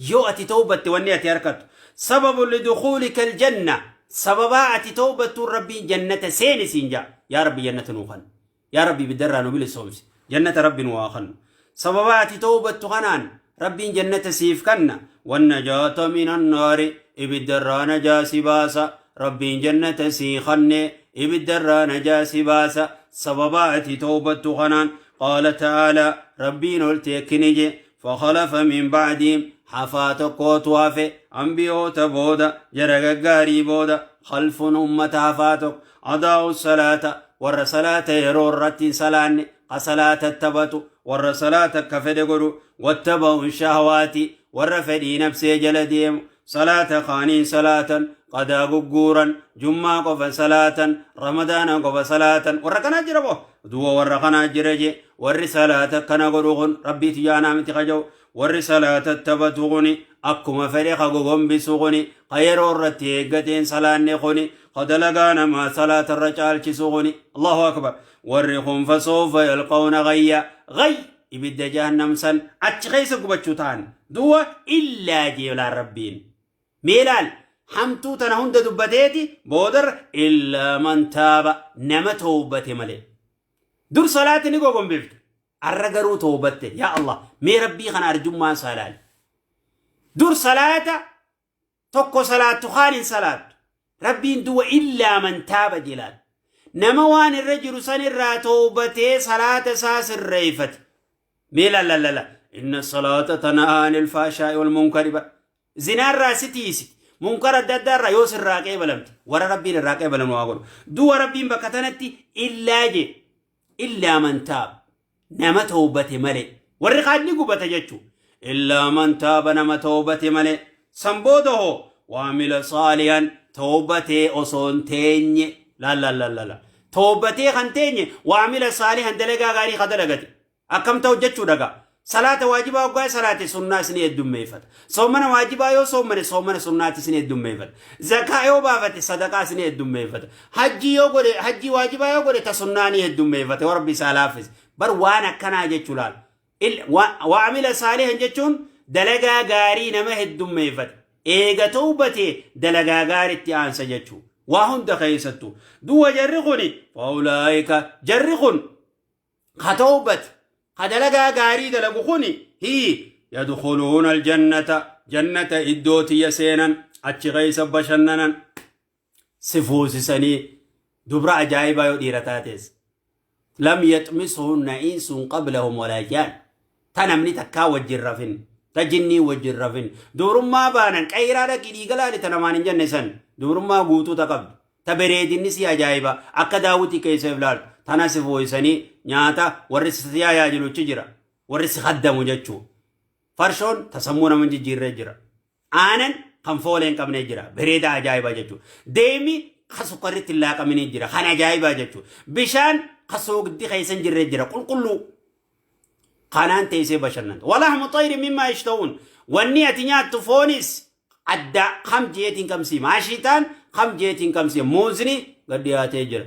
yoo ati tawbatte wanni ati harkattu sababu lidukuulika aljanna sababaa ati tawbattuun Rabbiin jannata seeni siin jaa. Yaa Rabbi jannata nuu kanna. Yaa Rabbi ibiddarraa nu bilisoomsi. Jannata Rabbi nu haa kannu. Sababa ati tawbattu kanaan Rabbiin jannata siif kanna. Wannajaata minan naari ibiddarraa najaa si baasa. Rabbiin jannata sii kanne ibiddarraa najaa si baasa. Sababa ati tawbattu kanaan qaala ta'aalaa Rabbiin ol teekkini je. Fakhalafa min ba'dihim hafaa tokkootu hafe ambiyoota booda jara gaggaarii booda khalfun ummata hafaa tokko adaa'u salaata warra salaata yeroo irratti hin salaanne ka salaata taphatu warra salaata akka fedhe godhu wattaba'u shahawaati warra fedhii nafsee jala deemu salaata kaaniin salaatan qadaa gugguuran jummaa qofa salaatan ramadaana qofa salaatan warra kanaa jira boo duwa warra kanaa jira je warri salaata kana godhu kun rabbiitu jaanaa miti kaja'u warri salaata taphatu kuni akkuma fedhe ka gogombisu kuni ka yeroo irratti eeggateen salaanne kuni ka dalagaa namaa salaata irra caalchisu kuni Allahu akbar warri kun fasoofa yalqawna gayya gay ibidda jahannam san achi keessa gubachuu ta'an duwa illaa jeelaan rabbiin mee laal hamtuu tana hunda dubbateeti boodarra illaa man taaba nama tawbate malee dur salaati ni gogombifte arra garuu tawbatte. Yaa Allah, mee rabbii kana arjummaan isaa laali. Dur salaata tokko salaattu kaan hin salaattu. Rabbiin duwa illaa man taaba jelaan. Nama waan irra jiru san irraa tawbatee salaata isaa sirreeffate. Mee lallallala. Inna salaata tanhaa anil faashaa'i wal munkari bar. Zinaarraa si tiisiti. Munkara adda addaarraa yoo sirraa qeebalamte. Warra Rabbiin irraa qeebalamu haa godhu. Duwa Rabbiin bakka tanatti illaa jee. Illaa man taab. Nama tawbate malee. Warri kaan ni gubata jechuu. Illaa man taaba nama tawbate malee. San booda hoo waamila saalihan tawbatee osoo hin teenye. Laal laal laal laal. Tawbatee kan teenye waamila saalihan dalagaa gaarii ka dalagate. Akkam ta'u jechuu dhagaa. Salaata waajibaa hoggaa salaate sunnaas ni heddummeeffata. Soomana waajibaa yoo soomane soomana sunnaatis ni heddummeeffata. Zakaa yoo baafate sadaqaas ni heddummeeffata. Hajjii yoo godhe hajjii waajibaa yoo godhe ta sunnaa ni heddummeeffata yoo rabbi isaa laaffise. Bar waan akkanaa jechuu laal. Waamila saalihan jechuun dalagaa gaarii nama heddummeeffate. Eega tawbatee dalagaa gaaritti aansa jechuu. Waa hunda keessattuu. Duwa jarri kuni faulaayika jarri kun ka tawbate ka dalagaa gaarii dalagu kuni hii yadkhuluuna aljannata jannata iddoo tiyya seenan achi keessa bashannanan si fuusisanii dubra ajaa'ibaa yoo dhiira taates lam yaxmisuhunna insun qablahum walaa jaan ta namni takkaa wajjin rafin ta jinnii wajjin rafin dubrummaa baanan qayraa dhaqi dhiiga laali ta namaan hin jenne san dubrummaa guutuu ta qabdu ta bareedinni si ajaa'iba akka daawwitii keessa if laaltu. Tana si fooyisanii nyaata warri si tajaajiluchi jira. Warri si khaddamu jechuu. Farshoon ta sammuu nama hin jijjiirree jira. Aanan kan foolee hin qabnee jira. Bareedaa ajaa'ibaa jechuudha. Deemi ka sukkarri itti hin laaqaminii jira. Kan ajaa'ibaa jechuudha. Bishaan ka soogdi keessa hin jirree jira. Qulqulluu. Kanaan teessee bashannanta. Walahmu xayri mimmaa yashta'uun. Wanni ati nyaattu foonis adda kam jeetiin kamsiima. Ashiitaan kam jeetiin kamsiima. Muuzni gad dhiyaatee jira.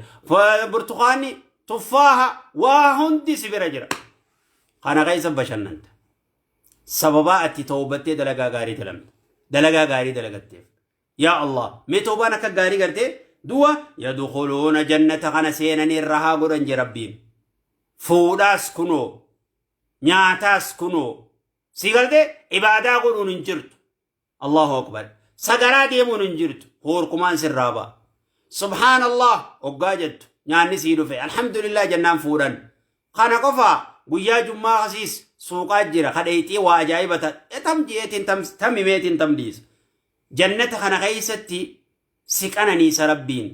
Burtukaanni tuffaaha waa hundi si bira jira. Kana keessa bashannanta. Sababaa ati tawbattee dalagaa gaarii dalamte. Dalagaa gaarii dalagatteef. Yaa Allah, mee tawbaan akka gaarii gartee du'a yadkhuluuna jannata kana seenanii irra haa godhan je Rabbiin. Fuudhaas kunoo, nyaataas kunoo, si galtee ibaadaa godhuun hin jirtu. Allahu akbar. Sagaraa deemuun hin jirtu. Hoorkumaan sirraa ba'a. Subhaanallah hoggaa jettu nyaanni sii dhufe alhamdulillah jennaan fuudhan. Kana qofa guyyaa jummaa kasiis suuqaa jira kadheexii waa ajaa'iba ta tam ji'eetiin tam tam himeetiin tam dhiisa. Jannata kana keessatti si qananiisa Rabbiin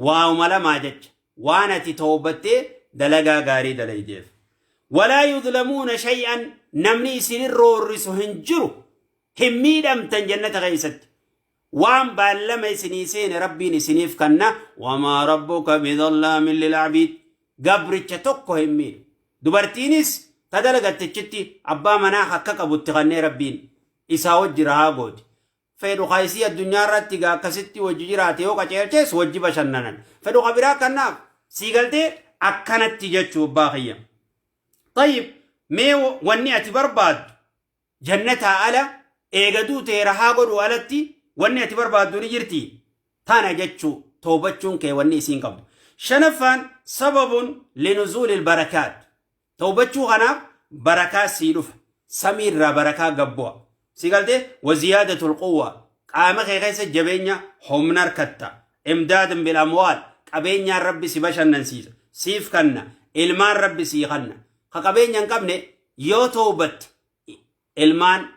waa'uma lamaa jecha waan ati toobattee dalagaa gaarii dalaydeef. Walaa yudlamuuna shay'an namni isin roorrisu hin jiru. Hin miidhamtan jannata keessatti. Waan baallama isinii seene Rabbiin isiniif kanna. Wamaa rabbuka bidhallaamin lil'abiid. Gabricha tokko hin miidhu. Dubartiinis ta dalagattichitti abbaa manaa akka qabutti kannee Rabbiin isaa wajji rahaa gooti. Fedhu ka isii addunyaa irratti gaa akkasitti wajji jiraate yoo qaceelchees wajji bashannanan. Fedhu ka biraa kannaaf sii galtee akkanatti jechuu abbaa kiyya. Tayyib mee wanni ati barbaaddu jannataa ala eega duutee rahaa godhuu alatti wanni ati barbaaddu ni jirti. Tana jechuu toobachuun kee wanni isiin qabdu. Shanaffaan sababun linuzuulil barakaat. Tawbachuu kanaaf barakaa sii dhufa. Samii irraa barakaa gad bu'a. Si galtee? Wa ziyaadatul quwwa. Qaama kee keessa jabeenya humna harkatta. Imdaadan bil amwaal. Qabeenyaan Rabbi si bashannansiisa. Siif kanna. Ilmaan Rabbi sii kanna. Ka qabeenya hin qabne yoo tawbatte ilmaan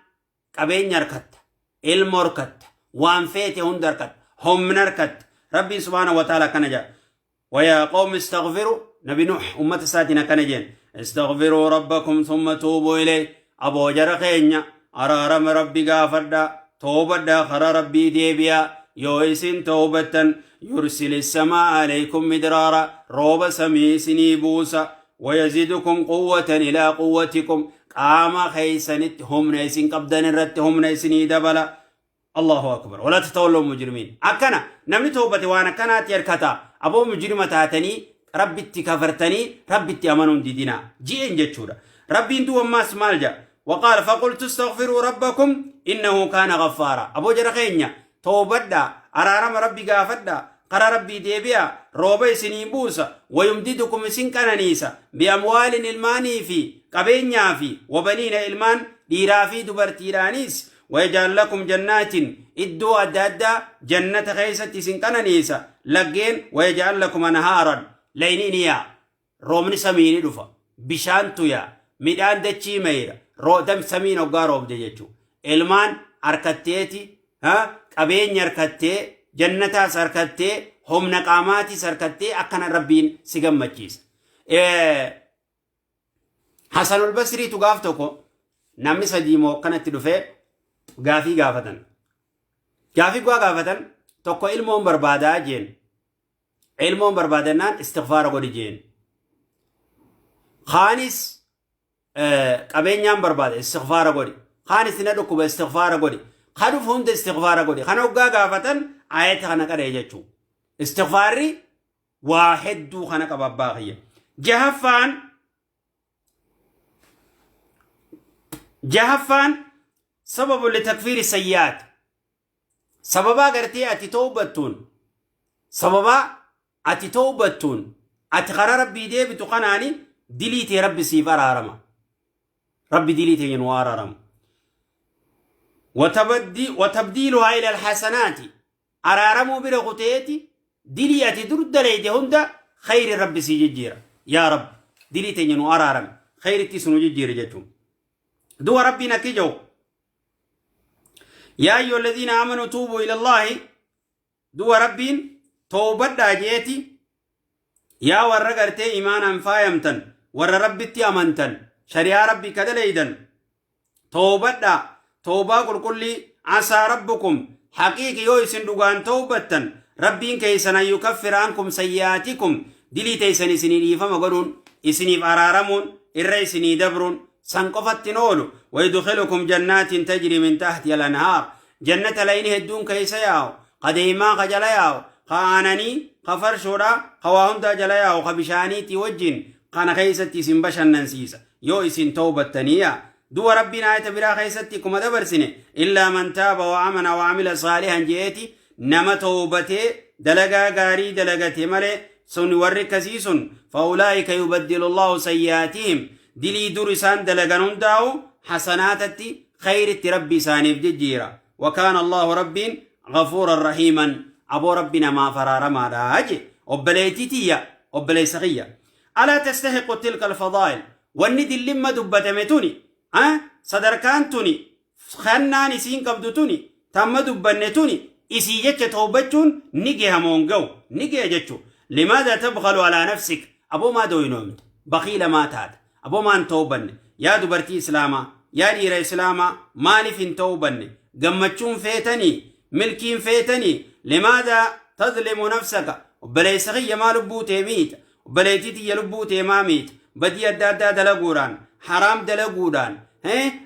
qabeenya harkatta. Ilmo harkatta. Waan feete hunda harkatta. Humna harkatta. Rabbiin subhaanahu wa ta'ala akkana jedha. ويا قوم استغفروا نبي نوح أمة ساتنا كان جين استغفروا ربكم ثم توبوا إليه أبو جرى خينيا أرارم ربي غافردا توبدا خرى ربي ديبيا يويسن توبة يرسل السماء عليكم مدرارا روب سمي سني بوسا ويزيدكم قوة إلى قوتكم قام خيسنت هم نيسن قبدن الرت هم نيسني دبلا Allahu akbar. Walaa tatawallaw mujrimiin. Akkana namni toobate waan akkanaatti hirkata. Aboo mujrima taatanii Rabbitti kafartanii Rabbitti amanuun didinaa. Ji'een jechuudha. Rabbiin duuba ammaas maal jedha? Waqaala faqultu astaghfiruu rabbakum innahu kaana ghaffaaraa. Aboo jara keenya toobadhaa araarama Rabbi gaafadhaa karaa Rabbii deebi'aa rooba isinii buusa wayumdidukum isin qananiisa bi'amwaalin ilmaanii fi qabeenyaa fi wabaniina ilmaan dhiiraa fi dubartiidhaaniis Wayaj'al lakum jannaatin iddoo adda addaa jannata keessatti isin qananiisa laggeen wayaj'al lakum anhaaran layni ni yaa roobni samii ni dhufa bishaantu yaa midhaan dachii mayra roodam samiin hoggaa roobde jechuu ilmaan harkatteeti qabeenya harkattee jannataas harkattee humna qaamaatis harkattee akkana Rabbiin si gammachiisa. Hasanul Basriitu gaaf tokko namni sadii moo akkanatti dhufee gaafii gaafatan. Gaafii guwaa gaafatan tokko ilmoon barbaadaa jeen. Ilmoon barbaadannaan istighfaara godhi jeen. Kaanis qabeenyaan barbaada istighfaara godhi. Kaanis na dhukkuba istighfaara godhi. Ka dhufu hunda istighfaara godhi. Kana hoggaa gaafatan ayata kana qaree jechuudha. Istighfaarri waa hedduu kana qaba abbaa kiyya. Jahaffaan sababu litakfiiri sayyi'aat. Sababaa gartee ati towbattuun sababaa ati towbattuun ati karaa Rabbii deebitu kanaani dilii tee Rabbi siif araarama. Rabbi dilii teenya nu araaramu. Watabdiiluhaa ila alhasanaati. Araaramuu bira kuteeti dilii ati dur dalayde hunda khayri Rabbi sii jijjiira. Yaa Rabbi dilii teenya nu araarami khayrittis nu jijjiiri jechuun. Du'a Rabbiin akki jedhu yaa ayyuha alladhiina aamanu tuubuu ilallaahi du'a Rabbiin toobadhaa jeeti. Yaa warra gartee imaanaan faayamtan, warra Rabbitti amantan, shari'aa Rabbii ka dalaydan, towbadhaa, towbaa qulqullii, asaa rabbukum, haqiiqi yoo isin dhugaan towbattan, Rabbiin keessan an yukaffira ankum sayyi'aatikum, dilii teessan isinii dhiifama godhuun, isiniif araaramuun, irra isinii dabruun, san qofatti hin oolu, wayudkhilukum jannaatin tajrii min tahtiha al-anhaar, jannata layni hedduun keessa yaa'u, ka deeymaa ka jala yaa'u, ka aananii, ka farshoodhaa, ka waa hundaa jala yaa'u, ka bishaaniitii wajjin kana keessatti isin bashannansiisa yoo isin towbattanii yaa. Du'a Rabbiin aayata biraa keessatti akkuma dabarsine illaa man taaba wa amana wa amila saalihan je'eeti nama towbatee dalagaa gaarii dalagate malee sun warri akkasii sun fa'ulaa'ika yubaddilu Allahu sayyi'aatihim dilii dur isaan dalagan hundaa'u hasanaatatti khayritti Rabbi isaaniif jijjiira. Wa kaana Allahu Rabbiin ghafuuran rahiiman aboo Rabbi namaaf araaramaadha je. Obboleettii tiyya obboleessa kiyya. Alaa tastahiqu tilka alfadaa'il wanni dillimma dubbatame tuni sadarkaan tuni kennaan isiin qabdu tuni tamma dubbanne tuni isii jecha towbachuun ni geha moo hin gahu? Ni geha jechu. Limaadha tabkhalu alaa nafsik aboo maa doynoomta? Bakhiila maa taata? Aboo maa hin towbanne? Yaa dubartii islaamaa, yaa dhiira islaamaa maaliif hin towbanne? Gammachuun feetanii? Milkiin feetanii? Limaadha tadlimu nafsaka obboleessa kiyya maa lubbuu tee miita? Obboleettii tiyya lubbuu tee maa miita? Badii adda addaa dalaguudhaan, haraam dalaguudhaan,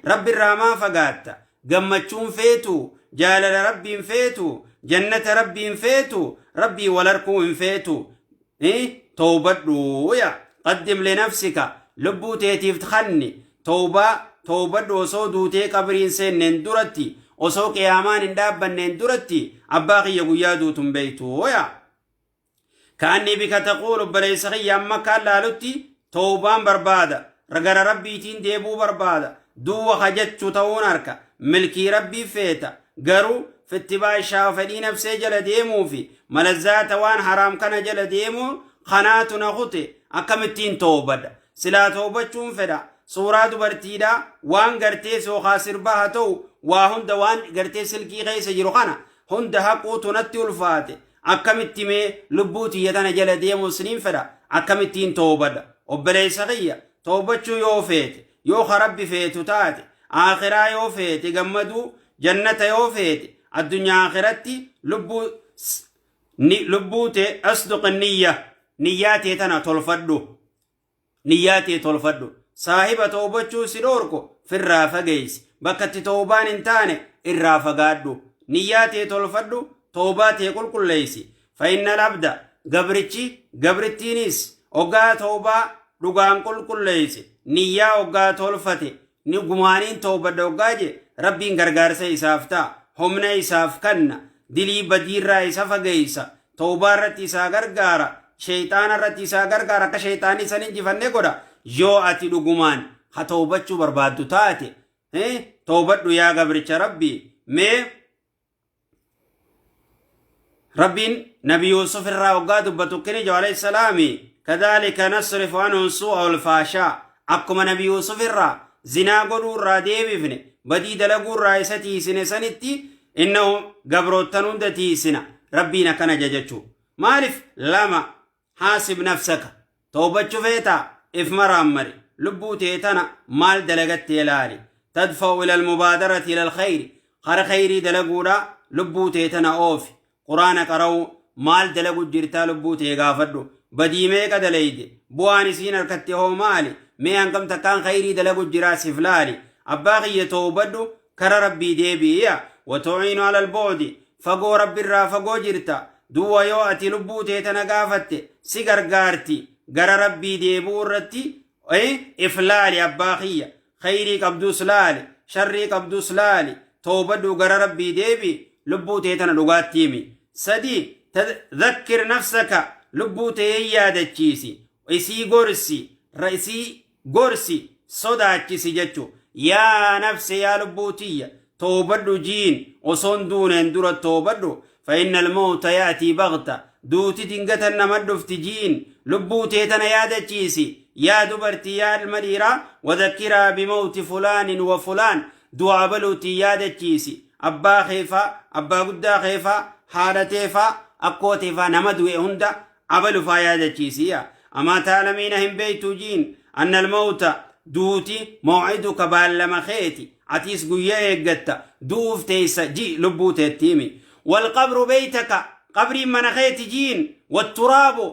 Rabbi irraa maa fagaatta? Gammachuun feetu? Jaalala Rabbii hin feetu? Jannata Rabbii hin feetu? Rabbii wal arkuu hin feetu? Towbadhu yaa. Qaddim linafsika lubbuu teetiif kanni towbaa towbadhu osoo duutee qabriin seenneen duratti osoo qiyaamaan hin dhaabbanneen duratti abbaa kiyya guyyaa duutu hin beektu yaa. Ka'annii bika taquul obboleessa kiyya amma akkaan laalutti towbaan barbaada. Gara Rabbiitiin deebuu barbaada. Duwwa ka jechu ta'uun arka. Milkii Rabbii feeta. Garuu fittibaa ishaa fedhii nafsee jala deemuu fi malazzaata waan haraam kana jala deemuu kanaatu na kute akkamittiin towbadha. Silaa towbachuun fedha. Suuraa dubartiidhaa waan gartee sookaa sirbaa haa ta'u waa hunda waan gartee silkii keessa jiru kana hunda haquutu natti ulfaate. Akkamitti mee lubbuu tiyya tana jala deemuus niin fedha akkamittiin toobadha? Obboleessa kiyya toobachuu yoo feete yoo ka Rabbi feetu taate aakhiraa yoo feete gammaduu jannata yoo feete addunyaa aakhiratti lubbuu ni lubbuu tee asduq niyya niyyaa tee tana tolfadhu. Niyyaa tee tolfadhu. Saahiba towbachuu si dhoorku firraa fageeysi. Bakka itti towbaan hin taane irraa fagaadhu. Niyyaa tee tolfadhu, towbaa tee qulqulleeysi. Fa innal abda, gabrichi, gabrittiinis, hoggaa towbaa dhugaan qulqulleeyse, niyyaa hoggaa tolfate, ni gumaaniin towbadha hoggaa je, Rabbiin gargaarsa isaaf ta'a, humna isaaf kanna, dilii badiirraa isa fageeysa, towbaa irratti isaa gargaara, sheyxaana irratti isaa gargaara, akka sheyxaanni isan injifanne godha. Yoo ati dhugumaan ha towbachuu barbaaddu taate, towbadhu yaa gabricha Rabbii. Mee Rabbiin Nabi Yuusuf irraa hoggaa dubbatu kini jiru alayhi salaami kadhaalika nasrifu anhu suu'a wal faashaa akkuma Nabi Yuusuf irraa zinaa godhuu irraa deebifne badii dalaguu irraa isa tiisine sanitti innahu gabroottan hunda tiisina Rabbiin akkana jajachuu maaliif lama Haasib nafsaka. Tawbachu feetaa? If maraammari. Lubbuu tee tana maal dalagattee laali. Tadfa'u ilal mubaadarati ilal khayri. Kara khayrii dalaguudha lubbuu tee tana oofi. Quraana qara'uu, maal dalagu jirtaa lubbuu tee gaafadhu. Badii meeqa dalayde? Bu'aan isiin harkatte hoo maali? Mee hangam takkaan khayrii dalagu jiraa sif laali. Abbaa kiyya tawbadhu kara Rabbii deebi'i. Wa tu'iinu alal bu'di fagoo Rabbirraa fagoo jirta. Duwwa yoo ati lubbuu tee tana gaafatte si gargaarti gara Rabbii deebi'uu irratti if laali abbaa kiyya khayrii qabdus laali sharrii qabdus laali toobadhu gara Rabbii deebi'i lubbuu tee tana dhugaatti himi. 3 Dhakkir nafsaka lubbuu tee yaadachiisi isii gorsi isii gorsi sodaachisi jechu yaa nafse yaa lubbuu tiyya toobadhu jiin osoon duuneen dura toobadhu fa innal mawta ya'tii baghta duuti dingatan nama dhufti jiin lubbuu tee tana yaadachiisi yaa dubartii yaa ilma dhiiraa wadhakkiraa bimawti fulaanin wa fulaan du'a abaluutiin yaadachiisi abbaa keefaa abbaa guddaa keefaa haadha teefaa akkoo teefaa nama du'e hunda Abalu faa yaadachiisiya. Amaa ta'lamiina hin beeytuu jiin anna almawta duuti maw'iduka baallama keeti atiis guyyaa eeggatta du'uuf teeysa ji lubbuu teetti himi. Walqabru beeytaka qabriin mana keeti jiin watturaabu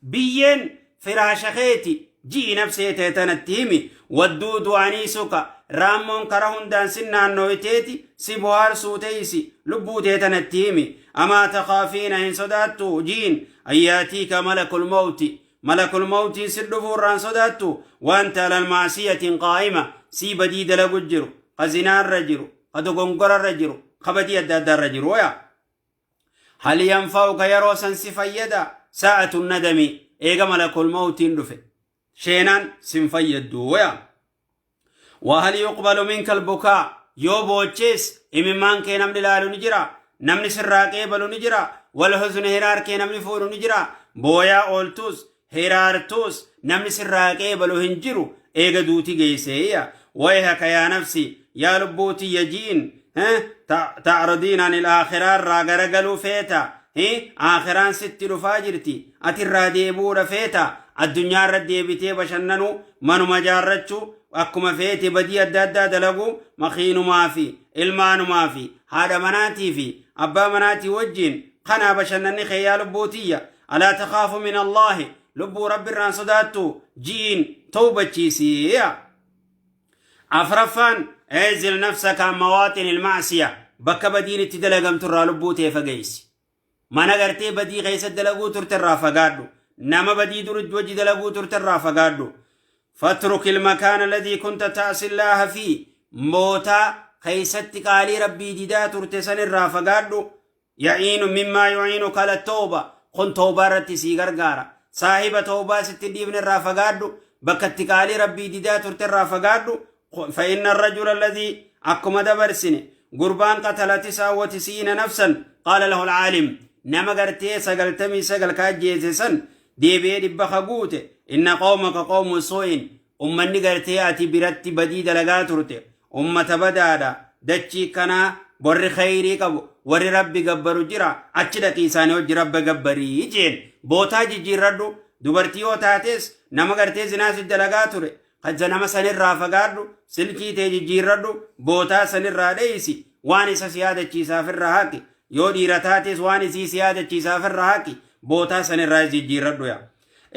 biyyeen firaasha keeti ji'i nafsee tee tanatti himi. Wadduudu aniisuka raammoon kara hundaan sin naannooyteeti si bohaarsuu teeysi lubbuu tee tanatti himi. Amaa takaafiina hin sodaattu jiin ayyaatiika malakul mawti malakul mawtiin si dhufuu irraan sodaattu wanta alal maasiyatin qaa'ima sii badii dalagu jiru ka zinaarra jiru ka dogongorarra jiru ka badii adda addaarra jiru waya. Hal yanfa'uka yeroo san si fayyada sa'atu nadami eega malakul mawtiin dhufe sheenaan sin fayyaddu waya. Wahal yuqbalu minka albukaa yoo boochees imimmaan kee namni ilaalu ni jira namni sirraa qeebalu ni jira wal huznu hiraar kee namni fuudhu ni jira booyaa ooltuus hiraartuus namni sirraa qeebalu hin jiru eega duuti geesseeyya. Wayhaka yaa nafsi yaa lubbuu tiyya jiin ta'radiin anil aakhiraa irraa garagaluu feeta aakhiraan sitti dhufaa jirti ati irraa deebi'uudha feeta addunyaa irra deebitee bashannanuu manuma jaarrachuu akkuma feete badii adda addaa dalaguu makiinumaa fi ilmaanumaa fi haadha manaatii fi abbaa manaatii wajjiin kanaa bashannanni kee yaa lubbuu tiyya alaa takhaafu min allaahi lubbuu rabbi irraan sodaattu ji'iin tawbachiisii. Afraffaan eezil nafsaka an mawaaxin ilmacsiya bakka badiin itti dalagamtu irraa lubbuu tee fageessi. Mana gartee badii keessa dalaguu turte irraa fagaadhu. Nama badii dur wajji dalaguu turte irraa fagaadhu. Fatruk ilmakaan alladii kunta ta'sillaaha fi mootaa keessatti qaalii rabbii didaa turte san irraa fagaadhu. Ya'iinu mimmaa yu'iinuka ala tawba kun tawbaa irratti sii gargaara. Saahiba tawbaa sitti hin dhiifne irraa fagaadhu. Bakka itti qaalii rabbii didaa turte irraa fagaadhu. Fa'inna rajula alladhii akkuma dabarsine gurbaan qatala tisaa wa tisiina nafsan qaala lahu alcaalim nama gartee 99 ka ajjeese san deebi'ee 100 ka guute inna qawmaka qawmu su'in ummanni gartee ati biratti badii dalagaa turte ummata badaadha dachii kanaa warri khayrii qabu warri rabbi gabbaru jira achi dhaqii isaanii hojji rabba gabbarii jeen bootaa jijjiirradhu dubartii yoo taates nama gartee zinaa si dalagaa ture kaja nama sanirraa fagaadhu silkii tee jijjiirradhu bootaa sanirraa dheeysi waan isa si yaadachiisaaf irraa haqi yoo dhiira taates waan isii si yaadachiisaaf irraa haqi bootaa sanirraa jijjiirradhu yaa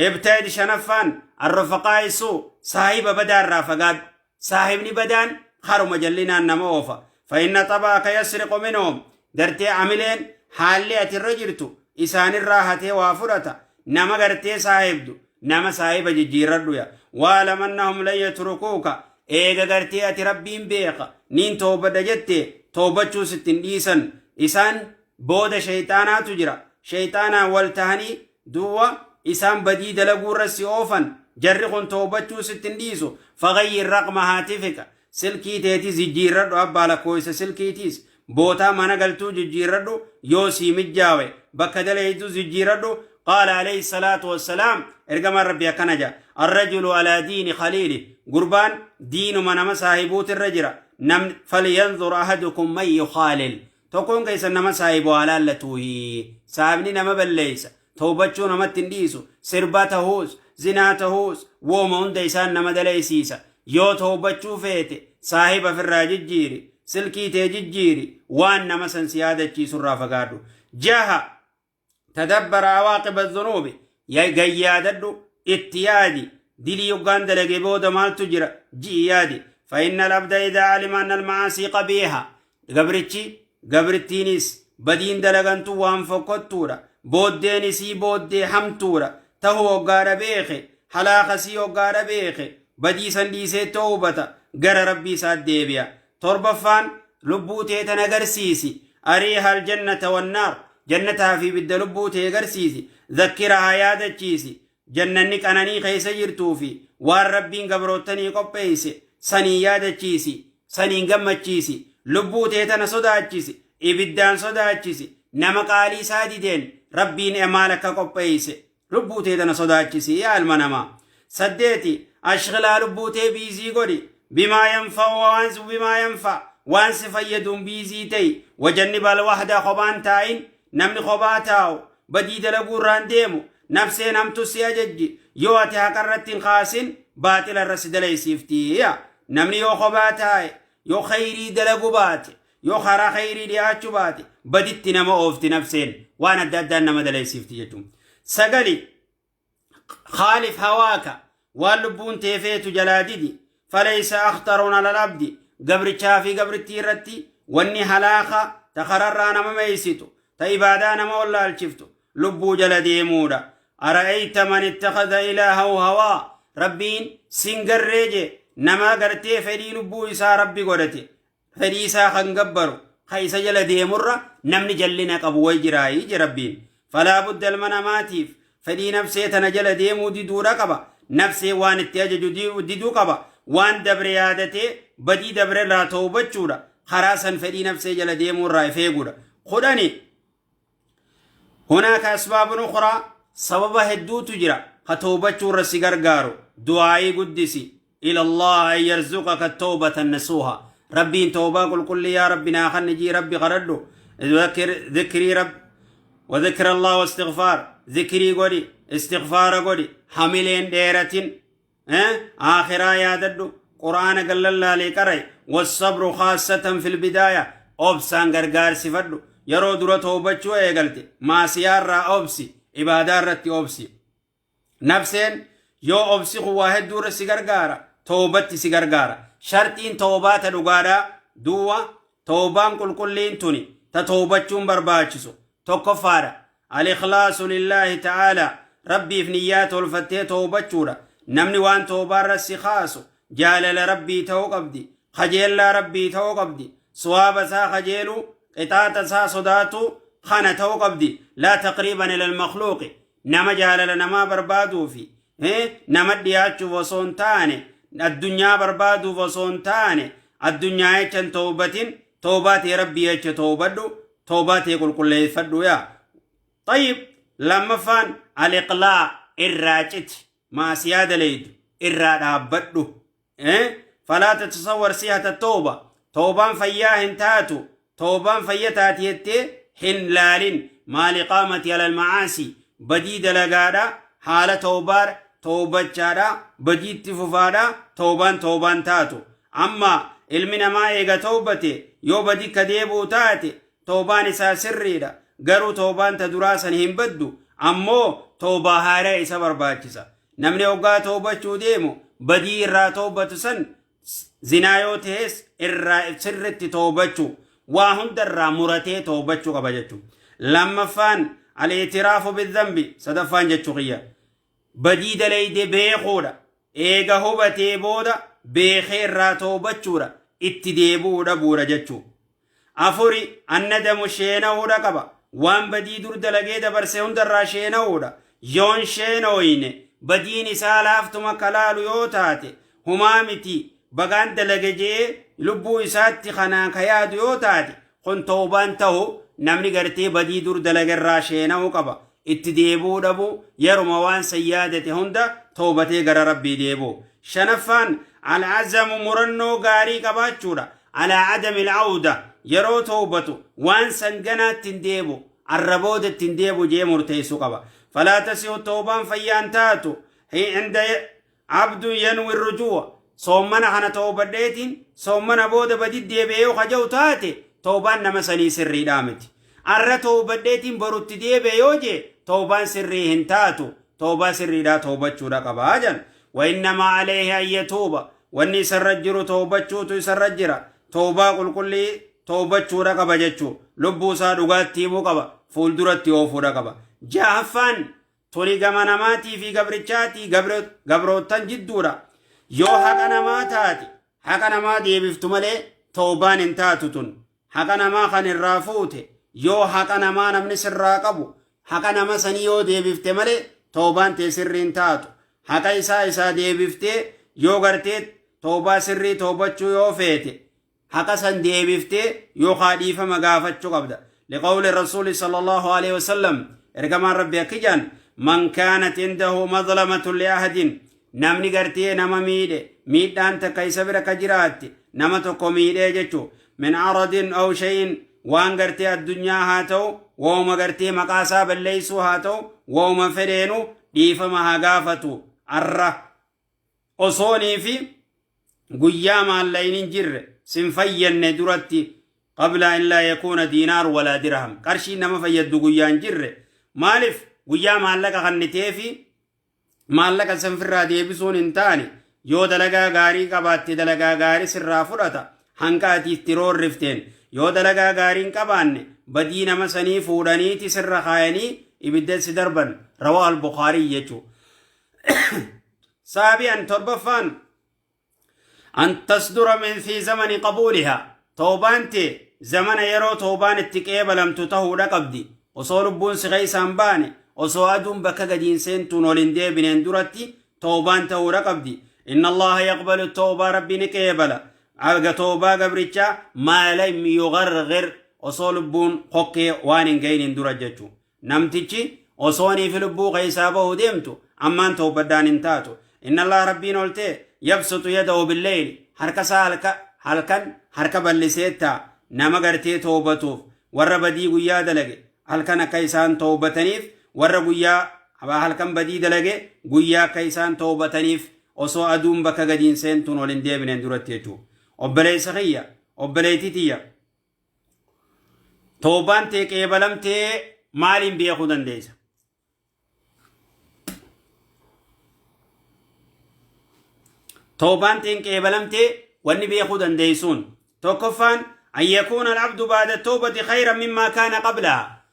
ibtaid shanaffaan arrufaqaa'i suu saahiba badaa irraa fagaadhu saahibni badaan karuma jallinaan nama oofa fa'inna xabaaka yasriqu minhum gartee amileen haalli ati irra jirtu isaanirraa hatee waa fudhata nama gartee saahibdu nama saahiba jijjiirradhu ya waalam annahum lan yatrukuuka eega gartee ati rabbiin beeka niin toobadha jette toobachuu sitti hin dhiisan isaan booda shayxaanaatu jira shayxaanaan wal tahanii duuba isaan badii dalaguu irra si oofan jarri kun toobachuu sitti hin dhiisu fagayyir raqma haatifika silkii teetis jijjiirradhu abbaa lakkoofsa silkiitiis bootaa mana galtuu jijjiirradhu yoo sii mijjaawe bakka daleeytus jijjiirradhu qaala alayhi salaatu wassalaam ergamaan rabbi akkana jedha arrajulu alaa diini khaliili gurbaan diinuma nama saahibuutirra jira namni falyanzur ahadukum man yukhaalil tokkoon keessan nama saahibu haa laallatuuhi saahibni nama balleeysa tawbachuu namatti hin dhiisu sirba tahuus zinaa tahuus wooma hunda isaan nama dalaysiisa yoo tawbachuu feete saahiba firraa jijjiiri silkii tee jijjiiri waan nama san si yaadachiisu irraa fagaadhu jaha tadabbara awaaqiba dhunuubi gayyaadadhu itti yaadi dilii yoggaan dalage booda maaltu jira ji'i yaadi فإن العبد إذا علم أن المعاصي قبيحة gabrichi gabrittiinis badiin dalagantu waan fokkottuudha booddeen isii booddee hamtuudha tahuu hoggaadha beeke halaakasii hoggaadha beeke badii san dhiisee toobata gara rabbii isaat deebi'a torbaffaan lubbuu tee tan agarsiisi ariiha aljannata wannaar jannataa fi ibidda lubbuu tee agarsiisi zakkirahaa yaadachiisi jannanni qananii keessa jirtuu fi waan rabbiin gabroottanii qopheeyse saniin yaadachiisi saniin gammachiisi lubbuu tee tana sodaachisi ibiddaan sodaachisi nama qaalii isaa dideen rabbiin maal akka qopheeyse lubbuu tee tana sodaachisi yaa ilma namaa saddeeti ashghilaa lubbuu tee biizii godhi bimaa yanfa'u waan bimaa yanfa waan si fayyaduun biizii ta'i wajannibal wahda kophaan taa'in namni kophaa taa'u Badii dalaguu irraan deemu. Nafseen hamtu si ajajji. Yoo ati haqa irratti hin kaasin, baaxila irra si dalaysiifti. Namni yoo kophaa taa'e, yoo khayrii dalagu baate, yoo karaa khayrii dhiyaachuu baate, baditti nama oofti nafseen. Waan adda addaan nama dalaysiifti jechuudha. Sagali, khaalif hawaaka, waan lubbuun tee feetu jalaa didi. Falaysa akhtarun alal abdi, gabrichaa fi gabrittii irratti wanni halaaka ta kararraa nama meeysitu, ta ibaadaa nama wallaalchiftu, lubbuu jala deemuudha. Ara'ayta man ittakhadha ilaahahu hawaa, Rabbiin sin garree je nama gartee fedhii lubbuu isaa Rabbi godhate, fedhii isaa kan gabbaru, ka isa jala deemurra namni jallina qabu way jiraayii je Rabbiin. Falaa budda ilma namaatiif fedhii nafsee tana jala deemuu diduudha qaba. Nafsee waan itti ajaju diduu qaba. Waan dabre yaadatee badii dabre irraa toobachuudha. Karaa san fedhii nafsee jala deemuu irraa if eeguudha. 10, Hunaaka asbaabun ukhraa, sababa hedduutu jira ka toobachuu irra si gargaaru. Du'aa'ii guddisi. Ila Allah an yarzuqaka tawbatan nasuha. Rabbiin toobaa qulqullii yaa Rabbi naa kanni jii Rabbi kadhadhu. Dhikrii Rabbi wa dhikra Allah wa istighfaar. Dhikrii godhi, istighfaara godhi, hamileen dheeratin. Aakhiraa yaadadhu, Qur'aana gallallaalii qara'i. Wassabru khaassatan fil bidaaya, obsaan gargaarsifadhu. Yeroo dura toobachuu eegalte maasiyaarraa obsi, ibaadaa irratti obsi. Nafseen yoo obsi kun waa hedduu irra si gargaara, toobatti si gargaara. Sharxiin toobaa ta dhugaadhaa duwwa, toobaan qulqulliin tuni ta toobachuun barbaachisu tokkoffaadha. Al-ikhlaasu lillaahi ta'aalaa, Rabbiif niyyaa tolfattee toobachuudha. Namni waan toobaarra si kaasu jaalala Rabbii ta'uu qabdi. Kajeellaa Rabbii ta'uu qabdi. Suwaaba isaa kajeeluu, qixaaxa isaa sodaatuu kana ta'uu qabdi. Laa taqriiban ilal makhluuqi. Nama jaalala namaa barbaaduu fi nama dhiyaachuuf osoo hin taane, addunyaa barbaaduuf osoo hin taane, addunyaa jecha hin toobatin, toobaa tee Rabbii jecha toobadhu, toobaa tee qulqulleeffadhu yaa. Tayyib, lammaffaan al-iqlaa, irraa citi, maasiyaa dalaydu irraa dhaabbadhu. Falaa tatasawwar sihata tooba, toobaan fayyaa hin taatu, toobaan fayya taati jettee hin laalin. Maal iqaamati alal macaasi, badii dalagaadha haala toobaa toobachaadha badiitti fufaadha, toobaan toobaan taatu. Amma ilmi namaa eega toobate yoo badii ka deebi'u taate, toobaan isaa sirriidha. Garuu toobaan ta duraa san hin baddu, ammoo toobaa haaraa isa barbaachisa. Namni hoggaa toobachuu deemu badii irraa toobatu san, zinaa yoo ta'es irraa sirritti toobachuu, waa hunda irraa muratee toobachuu qaba jechuudha. Lammaffaan al-i'tiraafu bidhanbi, sadaffaan jechuu kiyya. Badii dalayde beekuudha. Eega hubatee booda beekee irraa toobachuudha. Itti deebi'uu dhabuudha jechuudha. Afuri, annadamu, sheena'uudha qaba. Waan badii dur dalagee dabarse hundarraa sheena'uudha. Yoon sheenooyne, badiin isaa laaftuma akka laalu yoo taate, humaa miti bagaan dalage je'ee lubbuu isaatti kanaan ka yaadu yoo taate, kun toobaan ta'u. Namni gartee badii dur dalagerraa sheena'uu qaba. Itti deebi'uu dhabuu, yeruma waan san yaadate hunda toobatee gara Rabbii deebi'u. Shanaffaan al-azamu, murannoo gaarii qabaachuudha. Alaa adami al-awda, yeroo toobatu waan san ganaatti hin deebi'u, arra booda itti hin deebi'u jee murteessuu qaba. Falaa tasihu, toobaan fayyaan taatu, inda abdun yanwi rujuwa, soommana kana toobadheetiin soommana booda badi deebi'ee yoo kaja'u taate, toobaan nama sanii sirriidhaa miti. Arra toobadheetiin borutti deebi'e yoo jee, toobaan sirrii hin taatu. Toobaa sirriidhaa toobachuudha qabaa jedhan. Wa innamaa alayhi an yatuuba, wanni isarra jiru toobachuutu isarra jira. Toobaa qulqullii toobachuudha qaba jechuu, lubbuu isaa dhugaatti himuu qaba, fuulduratti oofuudha qaba. Jahaffaan tuni gama namaatii fi gabrichaatii, gabroottan jidduudha. Yoo haqa namaa taate, haqa namaa deebiftu malee toobaan hin taatu tun. Haqa namaa kan irraa fuute, yoo haqa namaa namni sirraa qabu, haqa nama sanii yoo deebifte malee toobaan tee sirrii hin taatu. Haqa isaa isaa deebiftee yoo gartee toobaa sirrii toobachuu yoo feete, haqa san deebiftee yookaa dhiifama gaafachuu qabda. Liqawli rasuuli sallallahu alaihi wasallam, ergamaan Rabbi akki jedhan: man kaanat indahu madlamatun li ahadin, namni gartee nama miidhe, miidhaan takka isa bira ka jiraatte, nama tokko miidhee jechu, min aradin aw shay'in, waan gartee addunyaa haa ta'u Wooma gartee maqaa isaa balleeysuu haa ta'u, wooma fedheenu dhiifama haa gaafatu. Arra osoonii fi guyyaa maallaqni hin jirre sin fayyanne duratti, qabla an laa yakuuna diinaar walaa dirham, qarshiin nama fayyaddu guyyaa hin jirre. Maaliif? Guyyaa maallaqa kanniteefi maallaqa san firraa deebisuun hin taane. Yoo dalagaa gaarii qabaatte, dalagaa gaarii sirraa fudhata hanqa ati itti roorrifteen. Yoo dalagaa gaarii hin qabaanne, badii nama sanii fuudhaniiti sirra kaayanii ibidda si darban. Rawaa al-Bukaarii jechuu. سابعا, torbaffaan, أن تصدر من في زمن قبولها. Tawbaan tee zamana yeroo tawbaan itti qeebalamtu tahuudha qabdi. Osoo lubbuun si keeysaan baane, osoo aduun bakka gadiin seentuun ol hin deebineen duratti tawbaan tahuudha qabdi. إن الله يقبل التوبة, rabbi ni qeebala aga tawbaa gabrichaa, ما لم يغرغر, osoo lubbuun kokkee waan hin gayinin dura jechuu. Namtichi osoonii fi lubbuu keeysaa bahuu deemtu ammaan tawbaddaan hin taatu. إن الله, rabbiin oltee, يبسط يده بالليل, harka isaa halkan harka bal'iseetta nama gartee toobatuuf. Warra badii guyyaa dalage halkan akka isaan toobataniif, warra guyyaa halkan badii dalage guyyaa akka isaan toobataniif, osoo aduun bakka gadiin seentuun ol hin deebineen duratti jechuudha. Obboleessa kiyya, obboleettii tiyya, toobaan tee qeebalamtee maaliin beekuu dandeessa? Toobaan teen qeebalamtee wanni beekuu dandeessuun tokkoffaan, أن يكون العبد بعد التوبة خيرا مما كان قبلها.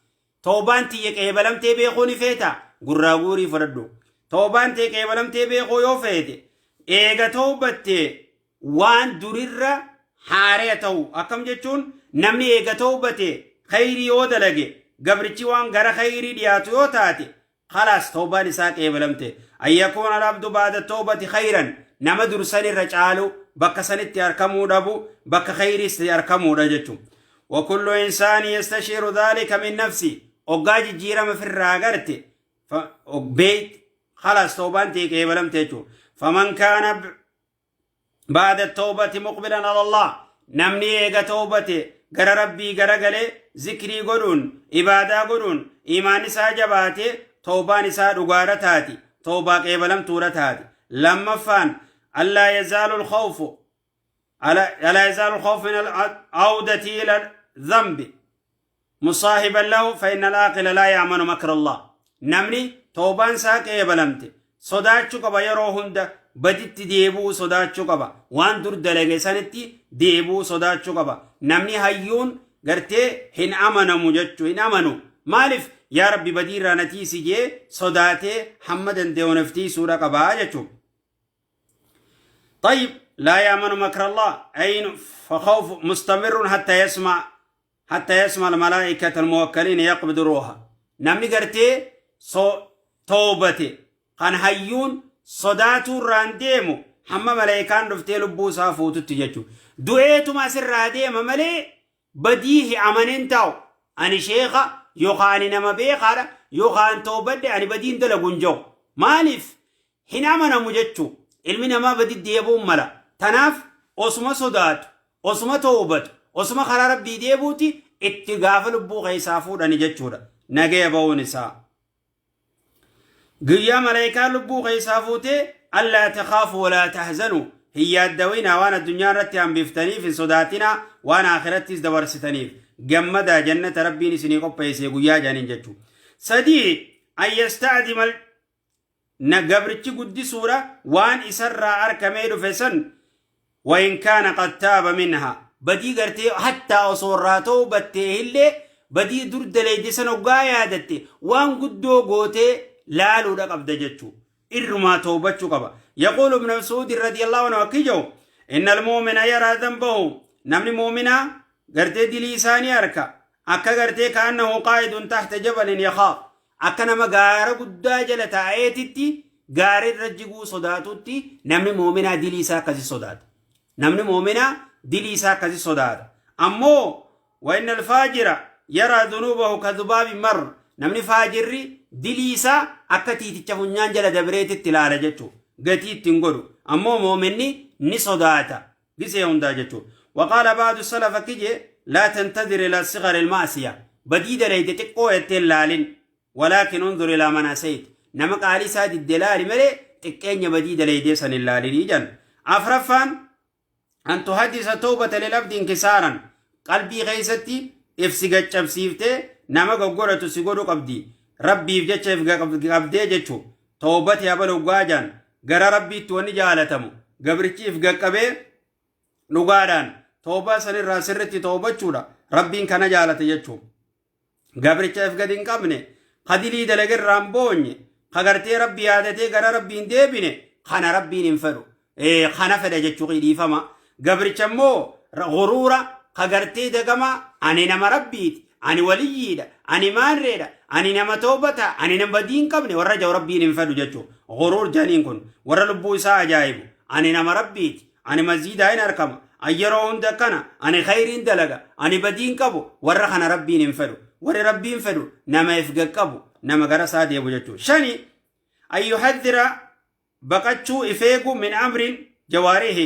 Toobaan tiyya qeebalamtee beekuu ni feeta? Gurraa guurii fudhadhu. Toobaan tee qeebalamtee beekuu yoo feete, eega toobattee waan durirra haaree ta'u. Akkam jechuun? Namni eega toobate khayrii yoo dalage, gabrichi waan gara khayrii dhiyaatu yoo taate, خلاص toobaan isaa qeebalamte. أن يكون العبد بعد التوبة خيرا, nama dursan irra caalu bakka sanitti argamuu dhabu, bakka khayriis argamuudha jechuun. وكل إنسان يستشعر ذلك من نفسه. Oggaa jijjiirama firraa agarte beeyt, خلاص toobaan tee qeebalamte jechuudha. فمن كان بعد التوبة مقبلا على الله, namni eega toobate gara rabbii garagalee, zikrii godhuun, ibaadaa godhuun, imaan isaa jabaate, toobaan isaa dhugaadha taati, toobaa qeebalamtuudha taati. Lammaffaan, ألا يزال الخوف ألا يزال الخوف من العودة إلى الذنب مصاحبا له، فإن العاقل لا يأمن مكر الله. Namni toobaan isaa qeebalamte sodaachuu qaba. Yeroo hunda baditti deebuu sodaachuu qaba. Waan dur dalage sanitti deebuu sodaachuu qaba. Namni hayyuun gartee hin amanamu jechuu hin amanu. Maaliif? Yaa rabbi, badii irraa na tiisi jee sodaatee hamma danda'u naftiisuudha qabaa jechuu. طيب، لا يأمن مكر الله أين فخوف مستمر حتى يسمع الملائكة الموكلين يقبض روحه. Namni gartee so toobate kan hayyuun sodaatuu irraan deemu hamma malaayikaan dhuftee lubbuu isaa fuututti jechuudha. Du'eetuma asirraa deema malee badii hi amaneen taa'u. Ani sheeka yookaan ani nama beekaadha yookaan toobadhe, ani badiin dalagu hin jiru. Maaliif? Hin amanamu jechuu. Ilmi namaa badi deebuun mala. Tanaaf osuma sodaatu, osuma toobatu, osuma karaa rabbii deebuuti itti gaafa lubbuu keessaa fuudhani jechuudha. Nagaya ba'uun isaa. Guyyaa malaayikaan lubbuu keessaa fuutee, ألا تخافوا ولا تحزنوا, hin yaaddawinaa, waan addunyaa irratti hambiftaniif hin sodaatinaa, waan akhirattis dabarsitaniif gammadaa, jannata rabbiin isinii qopheesse guyyaa jedhaniin jechuudha. Sadii, أن يستعظم, na gabrichi guddisuudha waan isarraa arkamee dhufe san, وإن كان قد تاب منها. Badii gartee hattaa osoo irraa ta'uu battee illee, badii dur daleeyde san hoggaa yaadatte, waan guddoo gootee laaluudha qabda jechuu. Irrumaa toobachuu qaba. يقول ابن مسعود رضي الله عنه, akki إن المؤمن يرى ذنبه, namni mu'minaa gartee dilii isaanii arka akka gartee كأنه قاعد تحت جبل يخاف, akka nama gaara guddaa jala taa'eetitti gaara irra jiguu sodaatutti namni mu'minaa dilii isaa akkasi sodaata. Namni mu'minaa dilii isaa akkasi sodaata. Ammoo وإن الفاجر يرى ذنوبه كذباب مر, namni faajirri dilii isaa akka tiiticha funyaan jala dabreetitti ilaala jechuu, gatii ittiin godhu. Ammoo mu'minni ni sodaata gisee hundaa jechuu. وقال بعض السلف, كجي: لا تنتظر إلى صغر المعصية. Badii dalayde xiqqoo jettee hin laalin. Walaakin unzur ilaa man asayt. Nama qaalii isaa didde laali malee xiqqeenya badii dalaydee san hin laalinii jedhan. Afraffaan an tuhaddisa tawbata lil abdi inkisaaran. Qalbii keessatti if si gaccabsiiftee nama goggodhatu si godhu qabdi. Rabbiif jecha if qabdee jechu. Tawbati habal hoggaa jedhan gara Rabbiitti wanni jaalatamu gabrichi if gaqqabee dhugaadhaan toobaa sanirraa sirritti toobachuudha. Rabbiin kana jaalate jechuudha. Gabricha if gadi hin qabne, ka dilii dalage irraa hin boonye, ka gartee Rabbi yaadatee gara Rabbii hin deebine, kana Rabbiin hin fedhu. Kana fedha jechuu dhiifama. Gabricha immoo guruura ka gartee dagama ani nama Rabbiiti, ani waliyyiidha, ani maarreedha, ani nama toobata, ani nama badii hin qabne warra jau Rabbiin hin fedhu jechuu. Guruur janiin kun warra lubbuu isaa ajaa'ibu. Ani nama Rabbiiti, ani masjiidaa hin argama, an yeroo hunda akkana, ani khayriin dalaga, ani badiin qabu, warra kana Rabbiin hin fedhu. Warri Rabbiin fedhu nama if gaqqabu, nama gara isaa deebu jechuudha. Shani, an yuhaddira baqachuu if eegu min amrin jawaarihi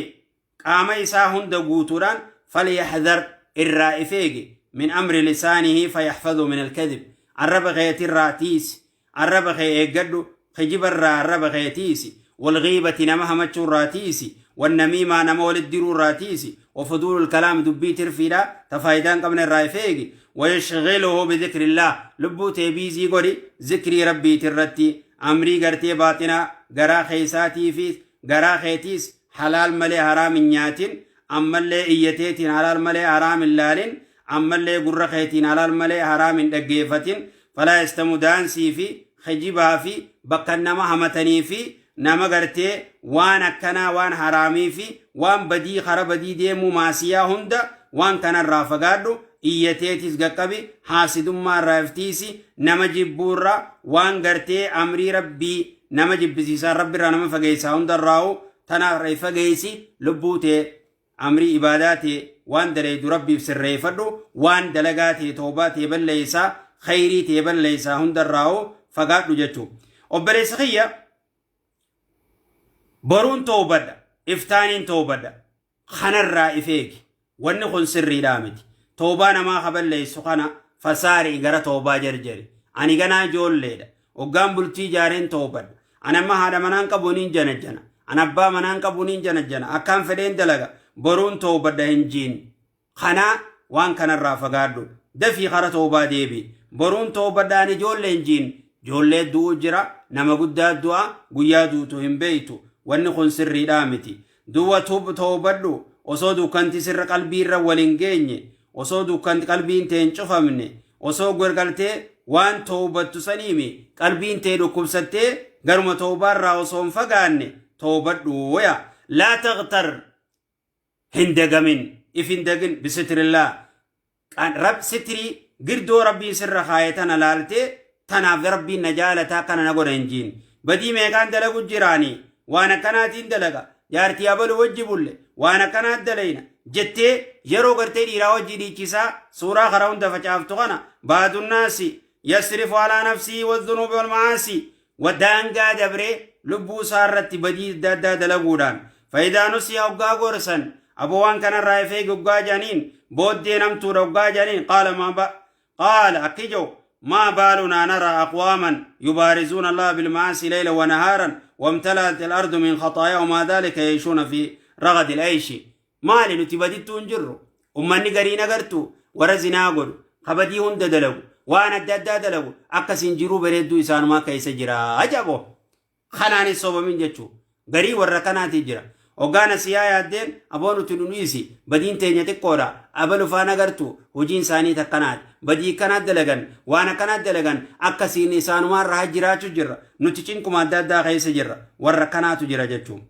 qaama isaa hunda guutuudhaan falyahdhar irraa if eegi min amri lisaanihi fayaxfadhu min alkadhib arraba keetirraa tiisi arraba kee eeggadhu kijibarraa arraba kee tiisi walghiibati nama hamachuurraa tiisi wannamiimaa nama walit diruurraa tiisi wafuduulul kalaam dubbii tirfiidha ta faayidaa hin qabne irraa if eegi wayashghiluhu bidhikrillaah lubbuu tee biizii godhi zikrii rabbiitirratti amrii gartee baaxinaa garaa keeysaatii fi garaa keetiis halaal malee haraam hin nyaatin ammallee iyyateetiin halaal malee haraam hin laalin ammallee gurra keetiin halaal malee haraam hin dhaggeeffatin falaa yastamu daansii fi kijibaa fi bakka nama hamatanii fi nama gartee waan akkanaa waan haraamii fi waan badii kara badii deemuu maasiyaa hunda waan kanarraa fagaadhu iyyateetis gaqqabi haasidummaa irraa iftiisi nama jibbuurra waan gartee amrii rabbii nama jibbisiisaa rabbi irraa nama fageessaa hundarraa'u tanaaf irraa fageessi lubbuu tee amrii ibaadaa tee waan dalaydu rabbiif sirreeffadhu waan dalagaa tee toobaa tee balleessaa khayrii tee balleessaa hundarraa'u fagaadhu jechuu. Obboleessa kiyya, boruun toobadha, iftaaniin toobadha, kanarraa if eegi. Wanni kun sirriidhaa miti. Toobaa namaa ka balleessu kana fasaari gara toobaa jarjari. Ani ganaa ijoolleedha, hoggaan bultii ijaareen toobadha, ani amma haadha manaan qabu niin janajjana, ani abbaa manaan qabu niin janajjana, akkaan fedheen dalaga, boruun toobadha hin jiin. Kanaa waan kanarraa fagaadhu, dafii kara toobaa deebi. Boruun toobadha, ani ijoollee hin jiin. Ijoollee du'u jira, nama guddaa du'a, guyyaa duutu hin beeytu. Wanni kun sirriidhaa miti. Duwa toobadhu osoo dukkanti sirra qalbiirra wal hin geenye, osoo dukkanti qalbiin tee hin cufamne, osoo gargaltee waan toobattu saniimi qalbiin tee dhukkubsattee garuma toobaarraa osoo hin fagaanne toobadhu. Waya laa taqtar hin dagamin, if hin dagin bisitrillah rab sitrii girdoo rabbiin sirra kaaye tana laaltee tanaaf rabbiin na jaalataa kana na godha hin jiin. Badii meeqaan dalagu jiraanii waan akkanaatiin dalaga, jaartii abalu wajji bulle waan akkanaat dalayna jettee yeroo gartee dhiiraa wajji dhiichisaa suuraa karaa hunda facaaftu kana baadunnaasi yasrifu alaa nafsii wadhunuubi walmacaasii wadaangaa dabree lubbuu isaa irratti badii adda addaa dalaguudhaan faayidaa nusi hoggaa gorsan aboo waan kanarraa ifee hoggaa jedhaniin booddee namtuudha hoggaa jedhaniin qaala maa ba qaala akki jedhu ما بالنا نرى أقواما يبارزون الله بالمعاصي ليلا ونهارا وامتلأت الأرض من خطايا وما ذلك يعيشون في رغد العيش. Maali nuti badittuu hin jirru? Ummanni gariin agartu warra zinaa godhu kabadii hunda dalagu waan adda addaa dalagu akkasiin jiruu bareedduu isaanumaa keessa jira jabo. Kanaanis sobamin jechuu garii warra kanaati jira. Hoggaana siyaa yaaddeen aboo nuti nu dhiisi, badiin teenya xiqqoodha, abalu faan agartu hojiin isaanii takkanaati, badii akkanaat dalagan, waan akkanaat dalagan, akkasiin isaanumaa irraa jiraachuu jirra, nuti cinquma adda addaa keessa jirra. Warra kanaatu jira jechuun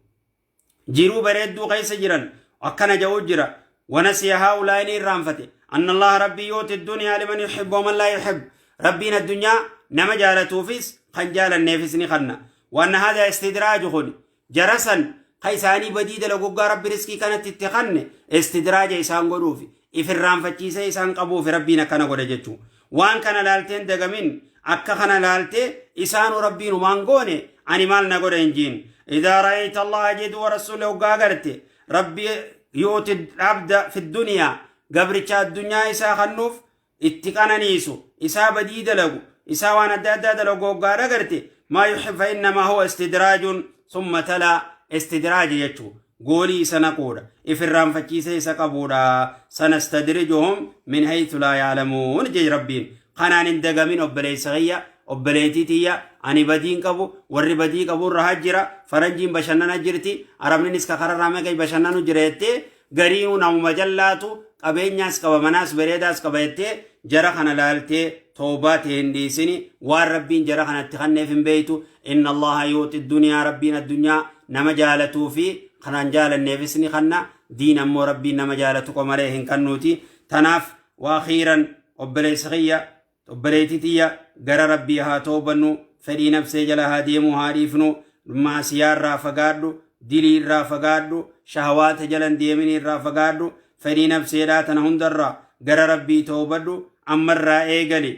jiruu bareedduu keessa jiran akkana ja'uu jira. ونسي هؤلاء ni irraanfate أن الله ربي يؤتي الدنيا لمن يحب ومن لا يحب. ربين الدنيا نما جالتوفيس خن جالنيفس ni kanna وأن هذا استدراج خن جرسا خيساني بديد لقوقا ربي رزقي كانت تتخن استدراج إسان قدوفي if irraanfachiisee isaan qabuufi rabbiin akkana godhe jechuu. Waan kana laalteen dagamin akka kana laaltee isaanu rabbiin umaan goone ani maal na godhe hin jiin. إذا رأيت الله جد ورسوله hoggaa garte rabbi يؤتي العبد في الدنيا gabricha addunyaa isaa kannuuf. Itti qananiisu, isaa badii dalagu, isaa waan adda addaa dalagu hoggaa agarte, maa yuhib fa innamaa huwa istidraajun summa talaa, istidraaja jechuu goolii isa naquudha, if irraanfachiisee isa qabuudha. Sanastadrijuhum min haythu laa ya'lamuun jee Rabbiin. Kanaan hin dagamin, obboleessa kiyya, obboleettii tiyya. Ani badiin qabu, warri badii qabu irra jira. Faranjiin bashannana jirti, arabninis ka kararraa meeqa bashannanu jira jettee, gariinuu namuma jallaatu qabeenyaas qaba, manaas bareedaas qaba jettee jara kana laaltee toobaa ta'e hin dhiisini. Waan Rabbiin jara kanatti kanneef hin beeytu. Inna Allaha yuuxi duniyaa, Rabbiin addunyaa nama jaalatuu fi kanaan jaalanneefis ni kanna. Diin ammoo Rabbiin nama jaalatu qomalee hin kannuuti. Tanaaf waa khiiran, obboleessa kiyya, obboleettii tiyya, gara Rabbii haa toobannu. Fedhii nafsee jala haa deemuu haa dhiifnu. Maasiyaarraa fagaadhu, dilii irraa fagaadhu, shahawaata jalan deemin irraa fagaadhu, fedhii nafseedhaa tana hundarraa gara Rabbii toobadhu. Ammarraa eegali.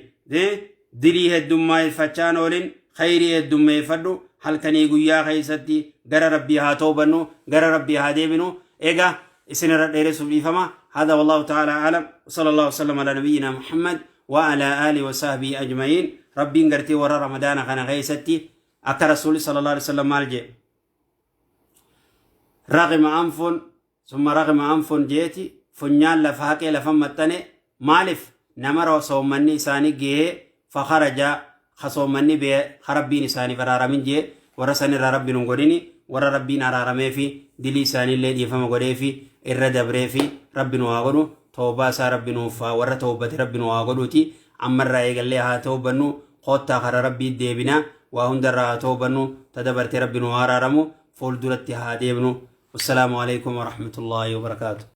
Dilii heddummeeffachaan oolin, khayrii heddummeeffadhu. Halkanii guyyaa keessatti gara Rabbii haa toobannu, gara Rabbii haa deebinu. Egaa isin irra dheeressuuf dhiifama. هذا والله تعالى أعلم، وصلى الله وسلم على نبينا محمد وعلى آله وصحبه أجمعين. ربين قرتي ورا رمضان كان غيستي أكا رسول صلى الله عليه وسلم مال جي رغم أنف ثم رغم أنف jeeti. Funyaan lafa haqee lafa maxxane. Maaliif? Nama soommanni isaanii gahee فخرج kasoomanni bee Rabbiin isaaniif araaramin jee. Warra san irraa Rabbiin hin godhini. Warra Rabbiin araaramee fi dilii isaaniillee dhiifama godhee fi irra dabree fi Rabbi nu haa godhu. Toobaa isaa Rabbi nuuf warra toobate Rabbi nu haa godhuuti. Ammarraa eegallee haa toobannu. Koottaa karaa Rabbii deebinaa. Waa hundarraa haa toobannu. Ta dabarte Rabbi nu haa araaramu. Fuulduratti haa deemnu. Wassalaamu alaikum warahmatullaahi wabarakaatu.